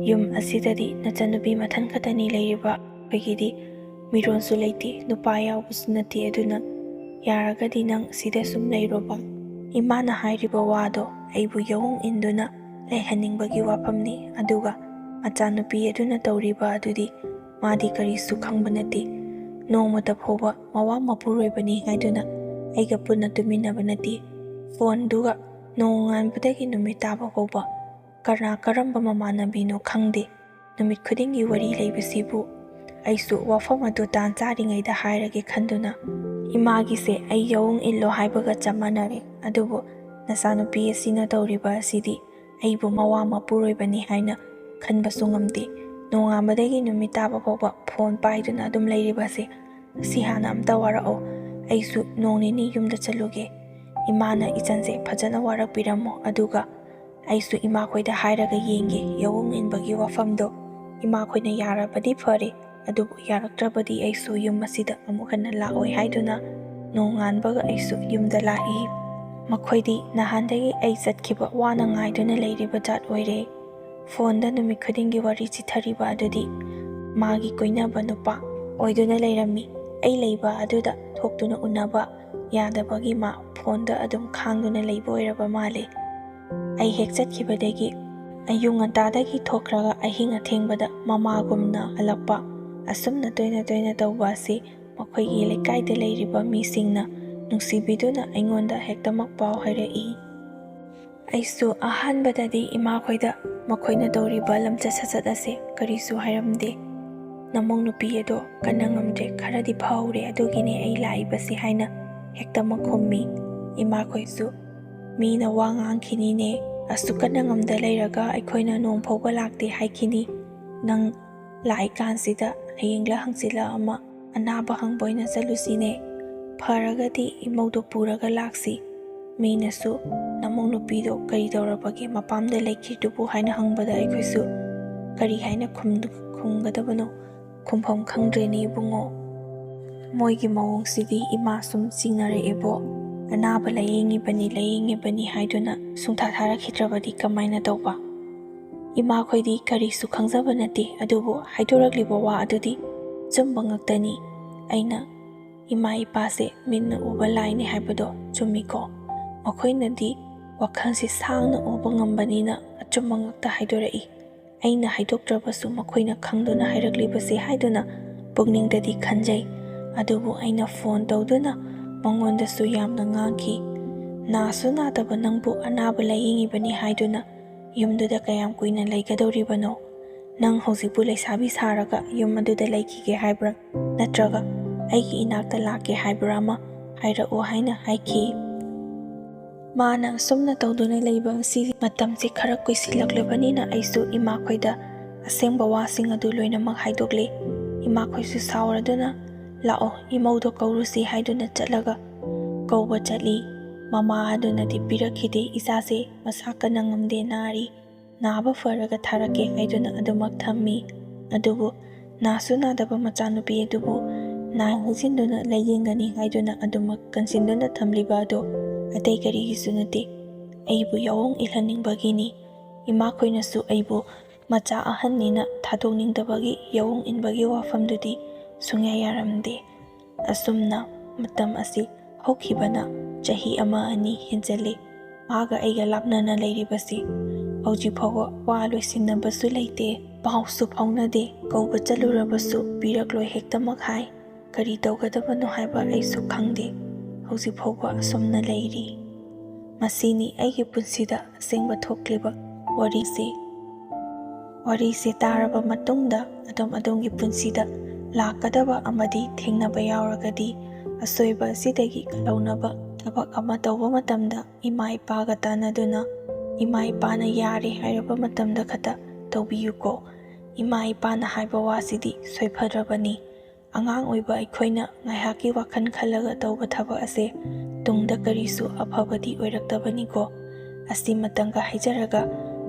ꯌꯨꯝ ꯑꯁꯤꯗꯗꯤ ꯅꯆꯟꯅꯨꯄꯤ ꯃꯊꯟ ꯈꯛꯇꯅꯤ ꯂꯩꯔꯤꯕ꯫ ꯑꯩꯈꯣꯏꯒꯤꯗꯤ ꯃꯤꯔꯣꯟꯁꯨ ꯂꯩꯇꯦ, ꯅꯨꯄꯥ ꯌꯥꯎꯕꯁꯨ ꯅꯠꯇꯦ꯫ ꯑꯗꯨꯅ ꯌꯥꯔꯒꯗꯤ ꯅꯪ ꯁꯤꯗ ꯁꯨꯝ ꯂꯩꯔꯣꯕ꯫" ꯏꯃꯥꯅ ꯍꯥꯏꯔꯤꯕ ꯋꯥꯗꯣ ꯑꯩꯕꯨ ꯌꯥꯑꯣꯡ ꯏꯟꯗꯨꯅ ꯂꯩꯍꯟꯅꯤꯡꯕꯒꯤ ꯋꯥꯐꯝꯅꯤ꯫ ꯑꯗꯨꯒ ꯃꯆꯥꯅꯨꯄꯤ ꯑꯗꯨꯅ ꯇꯧꯔꯤꯕ ꯑꯗꯨꯗꯤ ꯃꯥꯗꯤ ꯀꯔꯤꯁꯨ ꯈꯪꯕ ꯅꯠꯇꯦ꯫ ꯅꯣꯡꯃꯇ ꯐꯥꯎꯕ ꯃꯋꯥ ꯃꯄꯨꯔꯣꯏꯕꯅꯤ ꯍꯥꯏꯗꯨꯅ ꯑꯩꯒ ꯄꯨꯟꯅ ꯇꯨꯃꯤꯟꯅꯕ ꯅꯠꯇꯦ꯫ ꯐꯣꯟꯗꯨꯒ ꯅꯣꯡꯉꯥꯟꯕꯗꯒꯤ ꯅꯨꯃꯤꯠ ꯇꯥꯕ ꯐꯥꯎꯕ ꯀꯅꯥ ꯀꯔꯝꯕ ꯃꯃꯥꯟꯅꯕꯤꯅꯣ ꯈꯪꯗꯦ꯫ ꯅꯨꯃꯤꯠ ꯈꯨꯗꯤꯡꯒꯤ ꯋꯥꯔꯤ ꯂꯩꯕꯁꯤꯕꯨ ꯑꯩꯁꯨ ꯋꯥꯐꯝ ꯑꯗꯨ ꯇꯥꯟ ꯆꯥꯔꯤꯉꯩꯗ ꯍꯥꯏꯔꯒꯦ ꯈꯟꯗꯨꯅ, "ꯏꯃꯥꯒꯤꯁꯦ ꯑꯩ ꯌꯥꯑꯣꯡ ꯏꯜꯂꯣ ꯍꯥꯏꯕꯒ ꯆꯞ ꯃꯥꯟꯅꯔꯦ, ꯑꯗꯨꯕꯨ ꯅꯆꯥꯅꯨꯄꯤ ꯑꯁꯤꯅ ꯇꯧꯔꯤꯕ ꯑꯁꯤꯗꯤ ꯑꯩꯕꯨ ꯃꯋꯥ ꯃꯄꯨꯔꯣꯏꯕꯅꯤ ꯍꯥꯏꯅ ꯈꯟꯕꯁꯨ ꯉꯝꯗꯦ꯫ ꯅꯣꯡꯉꯥꯟꯕꯗꯒꯤ ꯅꯨꯃꯤꯠ ꯇꯥꯕ ꯐꯥꯎꯕ ꯐꯣꯟ ꯄꯥꯏꯗꯨꯅ ꯑꯗꯨꯝ ꯂꯩꯔꯤꯕꯁꯦ, ꯁꯤ ꯍꯥꯟꯅ ꯑꯝꯇ ꯋꯥꯔꯛꯑꯣ꯫ ꯑꯩꯁꯨ ꯅꯣꯡ ꯅꯤꯅꯤ ꯌꯨꯝꯗ ꯆꯠꯂꯨꯒꯦ꯫ ꯏꯃꯥꯅ ꯏꯆꯟꯁꯦ ꯐꯖꯅ ꯋꯥꯔꯛꯄꯤꯔꯝꯃꯣ, ꯑꯗꯨꯒ ꯑꯩꯁꯨ ꯏꯃꯥꯈꯣꯏꯗ ꯍꯥꯏꯔꯒ ꯌꯦꯡꯒꯦ ꯌꯥꯑꯣꯡ ꯏꯟꯕꯒꯤ ꯋꯥꯐꯝꯗꯣ꯫ ꯏꯃꯥꯈꯣꯏꯅ ꯌꯥꯔꯕꯗꯤ ꯐꯔꯦ, ꯑꯗꯨꯕꯨ ꯌꯥꯔꯛꯇ꯭ꯔꯕꯗꯤ ꯑꯩꯁꯨ ꯌꯨꯝ ꯑꯁꯤꯗ ꯑꯃꯨꯛ ꯍꯟꯅ ꯂꯥꯛꯑꯣꯏ" ꯍꯥꯏꯗꯨꯅ ꯅꯣꯡꯉꯥꯟꯕꯒ ꯑꯩꯁꯨ ꯌꯨꯝꯗ ꯂꯥꯛꯏ꯫ ꯃꯈꯣꯏꯗꯤ ꯅꯍꯥꯟꯗꯒꯤ ꯑꯩ ꯆꯠꯈꯤꯕ ꯋꯥꯅ ꯉꯥꯏꯗꯨꯅ ꯂꯩꯔꯤꯕ ꯖꯥꯠ ꯑꯣꯏꯔꯦ꯫ ꯐꯣꯟꯗ ꯅꯨꯃꯤꯠ ꯈꯨꯗꯤꯡꯒꯤ ꯋꯥꯔꯤ ꯆꯤꯊꯔꯤꯕ ꯑꯗꯨꯗꯤ ꯃꯥꯒꯤ ꯀꯣꯏꯅꯕ ꯅꯨꯄꯥ ꯑꯣꯏꯗꯨꯅ ꯂꯩꯔꯝꯃꯤ꯫ ꯑꯩ ꯂꯩꯕ ꯑꯗꯨꯗ ꯊꯣꯛꯇꯨꯅ ꯎꯅꯕ ꯌꯥꯗꯕꯒꯤ ꯃꯥ ꯐꯣꯟꯗ ꯑꯗꯨꯝ ꯈꯥꯡꯗꯨꯅ ꯂꯩꯕ ꯑꯣꯏꯔꯕ ꯃꯥꯜꯂꯦ꯫ ꯑꯩ ꯍꯦꯛ ꯆꯠꯈꯤꯕꯗꯒꯤ ꯑꯌꯨꯛ ꯉꯟꯇꯥꯗꯒꯤ ꯊꯣꯛꯈ꯭ꯔꯒ ꯑꯍꯤꯡ ꯑꯊꯦꯡꯕꯗ ꯃꯃꯥꯒꯨꯝꯅ ꯍꯜꯂꯛꯄ, ꯑꯁꯨꯝꯅ ꯇꯣꯏꯅ ꯇꯣꯏꯅ ꯇꯧꯕ ꯑꯁꯤ ꯃꯈꯣꯏꯒꯤ ꯂꯩꯀꯥꯏꯗ ꯂꯩꯔꯤꯕ ꯃꯤꯁꯤꯡꯅ ꯅꯨꯡꯁꯤꯕꯤꯗꯨꯅ ꯑꯩꯉꯣꯟꯗ ꯍꯦꯛꯇꯃꯛ ꯄꯥꯎ ꯍꯥꯏꯔꯛꯏ꯫ ꯑꯩꯁꯨ ꯑꯍꯥꯟꯕꯗꯗꯤ ꯏꯃꯥꯈꯣꯏꯗ ꯃꯈꯣꯏꯅ ꯇꯧꯔꯤꯕ ꯂꯝꯆꯠ ꯁꯥꯖꯠ ꯑꯁꯦ ꯀꯔꯤꯁꯨ ꯍꯥꯏꯔꯝꯗꯦ꯫ "ꯅꯃꯧ ꯅꯨꯄꯤ ꯑꯗꯣ ꯀꯟꯅ ꯉꯝꯗ꯭ꯔꯦ, ꯈꯔꯗꯤ ꯐꯍꯧꯔꯦ, ꯑꯗꯨꯒꯤꯅꯦ ꯑꯩ ꯂꯥꯛꯏꯕꯁꯦ" ꯍꯥꯏꯅ ꯍꯦꯛꯇꯃꯛ ꯈꯨꯝꯃꯤ꯫ ꯏꯃꯥꯈꯣꯏꯁꯨ, "ꯃꯤꯅ ꯋꯥ ꯉꯥꯡꯈꯤꯅꯤꯅꯦ, ꯑꯁꯨꯛ ꯀꯟꯅ ꯉꯝꯗ ꯂꯩꯔꯒ ꯑꯩꯈꯣꯏꯅ ꯅꯣꯡ ꯐꯥꯎꯕ ꯂꯥꯛꯇꯦ ꯍꯥꯏꯈꯤꯅꯤ꯫ ꯅꯪ ꯂꯥꯛꯏꯀꯥꯟꯁꯤꯗ ꯍꯌꯦꯡꯂ ꯍꯪꯆꯤꯠꯂ ꯑꯃ ꯑꯅꯥꯕ ꯍꯪꯕ ꯑꯣꯏꯅ ꯆꯠꯂꯨꯁꯤꯅꯦ꯫ ꯐꯔꯒꯗꯤ ꯏꯃꯧꯗꯣ ꯄꯨꯔꯒ ꯂꯥꯛꯁꯤ꯫ ꯃꯤꯅꯁꯨ ꯅꯃꯧ ꯅꯨꯄꯤꯗꯣ ꯀꯔꯤ ꯇꯧꯔꯕꯒꯦ ꯃꯄꯥꯝꯗ ꯂꯩꯈꯤꯗꯨꯕꯨ" ꯍꯥꯏꯅ ꯍꯪꯕꯗ ꯑꯩꯈꯣꯏꯁꯨ ꯀꯔꯤ ꯍꯥꯏꯅ ꯈꯨꯝ-, ꯈꯨꯝꯒꯗꯕꯅꯣ ꯈꯨꯝꯐꯝ ꯈꯪꯗ꯭ꯔꯦꯅꯦ ꯏꯕꯨꯡꯉꯣ꯫ ꯃꯣꯏꯒꯤ ꯃꯑꯣꯡꯁꯤꯗꯤ ꯏꯃꯥ ꯁꯨꯝ ꯆꯤꯡꯅꯔꯛꯑꯦꯕꯣ꯫ ꯑꯅꯥꯕ ꯂꯥꯌꯦꯡꯉꯤꯕꯅꯤ, ꯂꯥꯌꯦꯡꯉꯤꯕꯅꯤ ꯍꯥꯏꯗꯨꯅ ꯁꯨꯡꯊꯥ ꯊꯥꯔꯛꯈꯤꯗ꯭ꯔꯕꯗꯤ ꯀꯃꯥꯏꯅ ꯇꯧꯕ? ꯏꯃꯥꯈꯣꯏꯗꯤ ꯀꯔꯤꯁꯨ ꯈꯪꯖꯕ ꯅꯠꯇꯦ, ꯑꯗꯨꯕꯨ ꯍꯥꯏꯗꯣꯔꯛꯂꯤꯕ ꯋꯥ ꯑꯗꯨꯗꯤ ꯑꯆꯨꯝꯕ ꯉꯥꯛꯇꯅꯤ꯫ ꯑꯩꯅ ꯏꯃꯥ ꯏꯄꯥꯁꯦ ꯃꯤꯠꯅ ꯎꯕ ꯂꯥꯏꯅꯤ ꯍꯥꯏꯕꯗꯣ ꯆꯨꯝꯃꯤꯀꯣ꯫ ꯃꯈꯣꯏꯅꯗꯤ ꯋꯥꯈꯜꯁꯤ ꯁꯥꯡꯅ ꯎꯕ ꯉꯝꯕꯅꯤꯅ ꯑꯆꯨꯝꯕ ꯉꯥꯛꯇ ꯍꯥꯏꯗꯣꯔꯛꯏ꯫ ꯑꯩꯅ ꯍꯥꯏꯗꯣꯛꯇ꯭ꯔꯕꯁꯨ ꯃꯈꯣꯏꯅ ꯈꯪꯗꯨꯅ ꯍꯥꯏꯔꯛꯂꯤꯕꯁꯦ ꯍꯥꯏꯗꯨꯅ ꯄꯨꯛꯅꯤꯡꯗꯗꯤ ꯈꯟꯖꯩ꯫ ꯑꯗꯨꯕꯨ ꯑꯩꯅ ꯐꯣꯟ ꯇꯧꯗꯨꯅ ꯃꯉꯣꯟꯗꯁꯨ ꯌꯥꯝꯅ ꯉꯥꯡꯈꯤ꯫ "ꯅꯥꯁꯨ ꯅꯥꯗꯕ ꯅꯪꯕꯨ ꯑꯅꯥꯕ ꯂꯥꯌꯦꯡꯉꯤꯕꯅꯤ ꯍꯥꯏꯗꯨꯅ ꯌꯨꯝꯗꯨꯗ ꯀꯌꯥꯝ ꯀꯨꯏꯅ ꯂꯩꯒꯗꯧꯔꯤꯕꯅꯣ? "ꯅꯪ ꯍꯧꯖꯤꯛꯄꯨ ꯂꯩꯁꯥꯕꯤ ꯁꯥꯔꯒ ꯌꯨꯝ ꯑꯗꯨꯗ ꯂꯩꯈꯤꯒꯦ ꯍꯥꯏꯕ꯭ꯔꯥ? ꯅꯠꯇ꯭ꯔꯒ ꯑꯩꯒꯤ ꯏꯅꯥꯛꯇ ꯂꯥꯛꯀꯦ ꯍꯥꯏꯕ꯭ꯔꯥ ꯑꯃ ꯍꯥꯏꯔꯛꯎ" ꯍꯥꯏꯅ ꯍꯥꯏꯈꯤ꯫ ꯃꯥꯅ ꯑꯁꯨꯝꯅ ꯇꯧꯗꯨꯅ ꯂꯩꯕ ꯑꯁꯤ ꯃꯇꯝꯁꯤ ꯈꯔ ꯀꯨꯏꯁꯤꯜꯂꯛꯂꯕꯅꯤꯅ ꯑꯩꯁꯨ ꯏꯃꯥꯈꯣꯏꯗ ꯑꯁꯦꯡꯕ ꯋꯥꯁꯤꯡ ꯑꯗꯨ ꯂꯣꯏꯅꯃꯛ ꯍꯥꯏꯗꯣꯛꯂꯦ꯫ ꯏꯃꯥꯈꯣꯏꯁꯨ ꯁꯥꯎꯔꯗꯨꯅ, "ꯂꯥꯛꯑꯣ, ꯏꯃꯧꯗꯣ ꯀꯧꯔꯨꯁꯤ" ꯍꯥꯏꯗꯨꯅ ꯆꯠꯂꯒ ꯀꯧꯕ ꯆꯠꯂꯤ꯫ ꯃꯃꯥ ꯑꯗꯨꯅꯗꯤ ꯄꯤꯔꯛꯈꯤꯗꯦ, "ꯏꯆꯥꯁꯦ ꯃꯁꯥ ꯀꯟꯅ ꯉꯝꯗꯦ, ꯅꯥꯔꯤ, ꯅꯥꯕ ꯐꯔꯒ ꯊꯥꯔꯛꯀꯦ" ꯍꯥꯏꯗꯨꯅ ꯑꯗꯨꯃꯛ ꯊꯝꯃꯤ꯫ ꯑꯗꯨꯕꯨ ꯅꯥꯁꯨ ꯅꯥꯗꯕ ꯃꯆꯥꯅꯨꯄꯤ ꯑꯗꯨꯕꯨ ꯅꯥꯏ ꯍꯥꯏꯖꯤꯟꯗꯨꯅ ꯂꯥꯏꯌꯦꯡꯒꯅꯤ ꯍꯥꯏꯗꯨꯅ ꯑꯗꯨꯃꯛ ꯀꯟꯁꯤꯟꯗꯨꯅ ꯊꯝꯂꯤꯕ ꯑꯗꯨ ꯑꯇꯩ ꯀꯔꯤꯒꯤꯁꯨ ꯅꯠꯇꯦ, ꯑꯩꯕꯨ ꯌꯥꯑꯣꯡ ꯏꯜꯍꯟꯅꯤꯡꯕꯒꯤꯅꯤ꯫ ꯏꯃꯥꯈꯣꯏꯅꯁꯨ ꯑꯩꯕꯨ ꯃꯆꯥ ꯑꯍꯟꯅꯤꯅ ꯊꯥꯗꯣꯛꯅꯤꯡꯗꯕꯒꯤ ꯌꯥꯑꯣꯡ ꯏꯟꯕꯒꯤ ꯋꯥꯐꯝꯗꯨꯗꯤ ꯁꯨꯡꯌꯥ ꯌꯥꯔꯝꯗꯦ꯫ ꯑꯁꯨꯝꯅ ꯃꯇꯝ ꯑꯁꯤ ꯍꯧꯈꯤꯕꯅ ꯆꯍꯤ ꯑꯃ ꯑꯅꯤ ꯍꯦꯟꯖꯜꯂꯤ꯫ ꯃꯥꯒ ꯑꯩꯒ ꯂꯥꯞꯅꯅ ꯂꯩꯔꯤꯕꯁꯤ ꯍꯧꯖꯤꯛ ꯐꯥꯎꯕ ꯋꯥ ꯂꯣꯏꯁꯤꯟꯅꯕꯁꯨ ꯂꯩꯇꯦ, ꯄꯥꯎꯁꯨ ꯐꯥꯎꯅꯗꯦ꯫ ꯀꯧꯕ ꯆꯠꯂꯨꯔꯕꯁꯨ ꯄꯤꯔꯛꯂꯣꯏ ꯍꯦꯛꯇꯃꯛ ꯍꯥꯏ꯫ ꯀꯔꯤ ꯇꯧꯒꯗꯕꯅꯣ ꯍꯥꯏꯕ ꯑꯩꯁꯨ ꯈꯪꯗꯦ꯫ ꯍꯧꯖꯤꯛ ꯐꯥꯎꯕ ꯑꯁꯨꯝꯅ ꯂꯩꯔꯤ꯫ ꯃꯁꯤꯅꯤ ꯑꯩꯒꯤ ꯄꯨꯟꯁꯤꯗ ꯑꯁꯦꯡꯕ ꯊꯣꯛꯂꯤꯕ ꯋꯥꯔꯤꯁꯤ꯫ ꯋꯥꯔꯤꯁꯤ ꯇꯥꯔꯕ ꯃꯇꯨꯡꯗ ꯑꯗꯣꯝ ꯑꯗꯣꯝꯒꯤ ꯄꯨꯟꯁꯤꯗ ꯂꯥꯛꯀꯗꯕ ꯑꯃꯗꯤ ꯊꯦꯡꯅꯕ ꯌꯥꯎꯔꯒꯗꯤ, ꯑꯁꯣꯏꯕ ꯑꯁꯤꯗꯒꯤ ꯀꯜꯍꯧꯅꯕ ꯊꯕꯛ ꯑꯃ ꯇꯧꯕ ꯃꯇꯝꯗ ꯏꯃꯥ ꯏꯄꯥꯒ ꯇꯥꯟꯅꯗꯨꯅ, ꯏꯃꯥ ꯏꯄꯥꯅ ꯌꯥꯔꯦ ꯍꯥꯏꯔꯕ ꯃꯇꯝꯗ ꯈꯛꯇ ꯇꯧꯕꯤꯌꯨꯀꯣ꯫ ꯏꯃꯥ ꯏꯄꯥꯅ ꯍꯥꯏꯕ ꯋꯥꯁꯤꯗꯤ ꯁꯣꯏꯐꯗ꯭ꯔꯕꯅꯤ꯫ ꯑꯉꯥꯡ ꯑꯣꯏꯕ ꯑꯩꯈꯣꯏꯅ ꯉꯥꯏꯍꯥꯛꯀꯤ ꯋꯥꯈꯜ ꯈꯜꯂꯒ ꯇꯧꯕ ꯊꯕꯛ ꯑꯁꯦ ꯇꯨꯡꯗ ꯀꯔꯤꯁꯨ ꯑꯐꯕꯗꯤ ꯑꯣꯏꯔꯛꯇꯕꯅꯤꯀꯣ꯫ ꯑꯁꯤꯃꯇꯪꯒ ꯍꯥꯏꯖꯔꯒ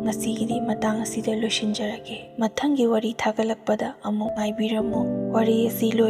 ꯉꯁꯤꯒꯤꯗꯤ ꯃꯇꯥꯡ ꯑꯁꯤꯗ ꯂꯣꯏꯁꯤꯟꯖꯔꯒꯦ꯫ ꯃꯊꯪꯒꯤ ꯋꯥꯔꯤ ꯊꯥꯒꯠꯂꯛꯄꯗ ꯑꯃꯨꯛ ꯉꯥꯏꯕꯤꯔꯝꯃꯨ꯫ ꯋꯥꯔꯤ ꯑꯁꯤ ꯂꯣꯏ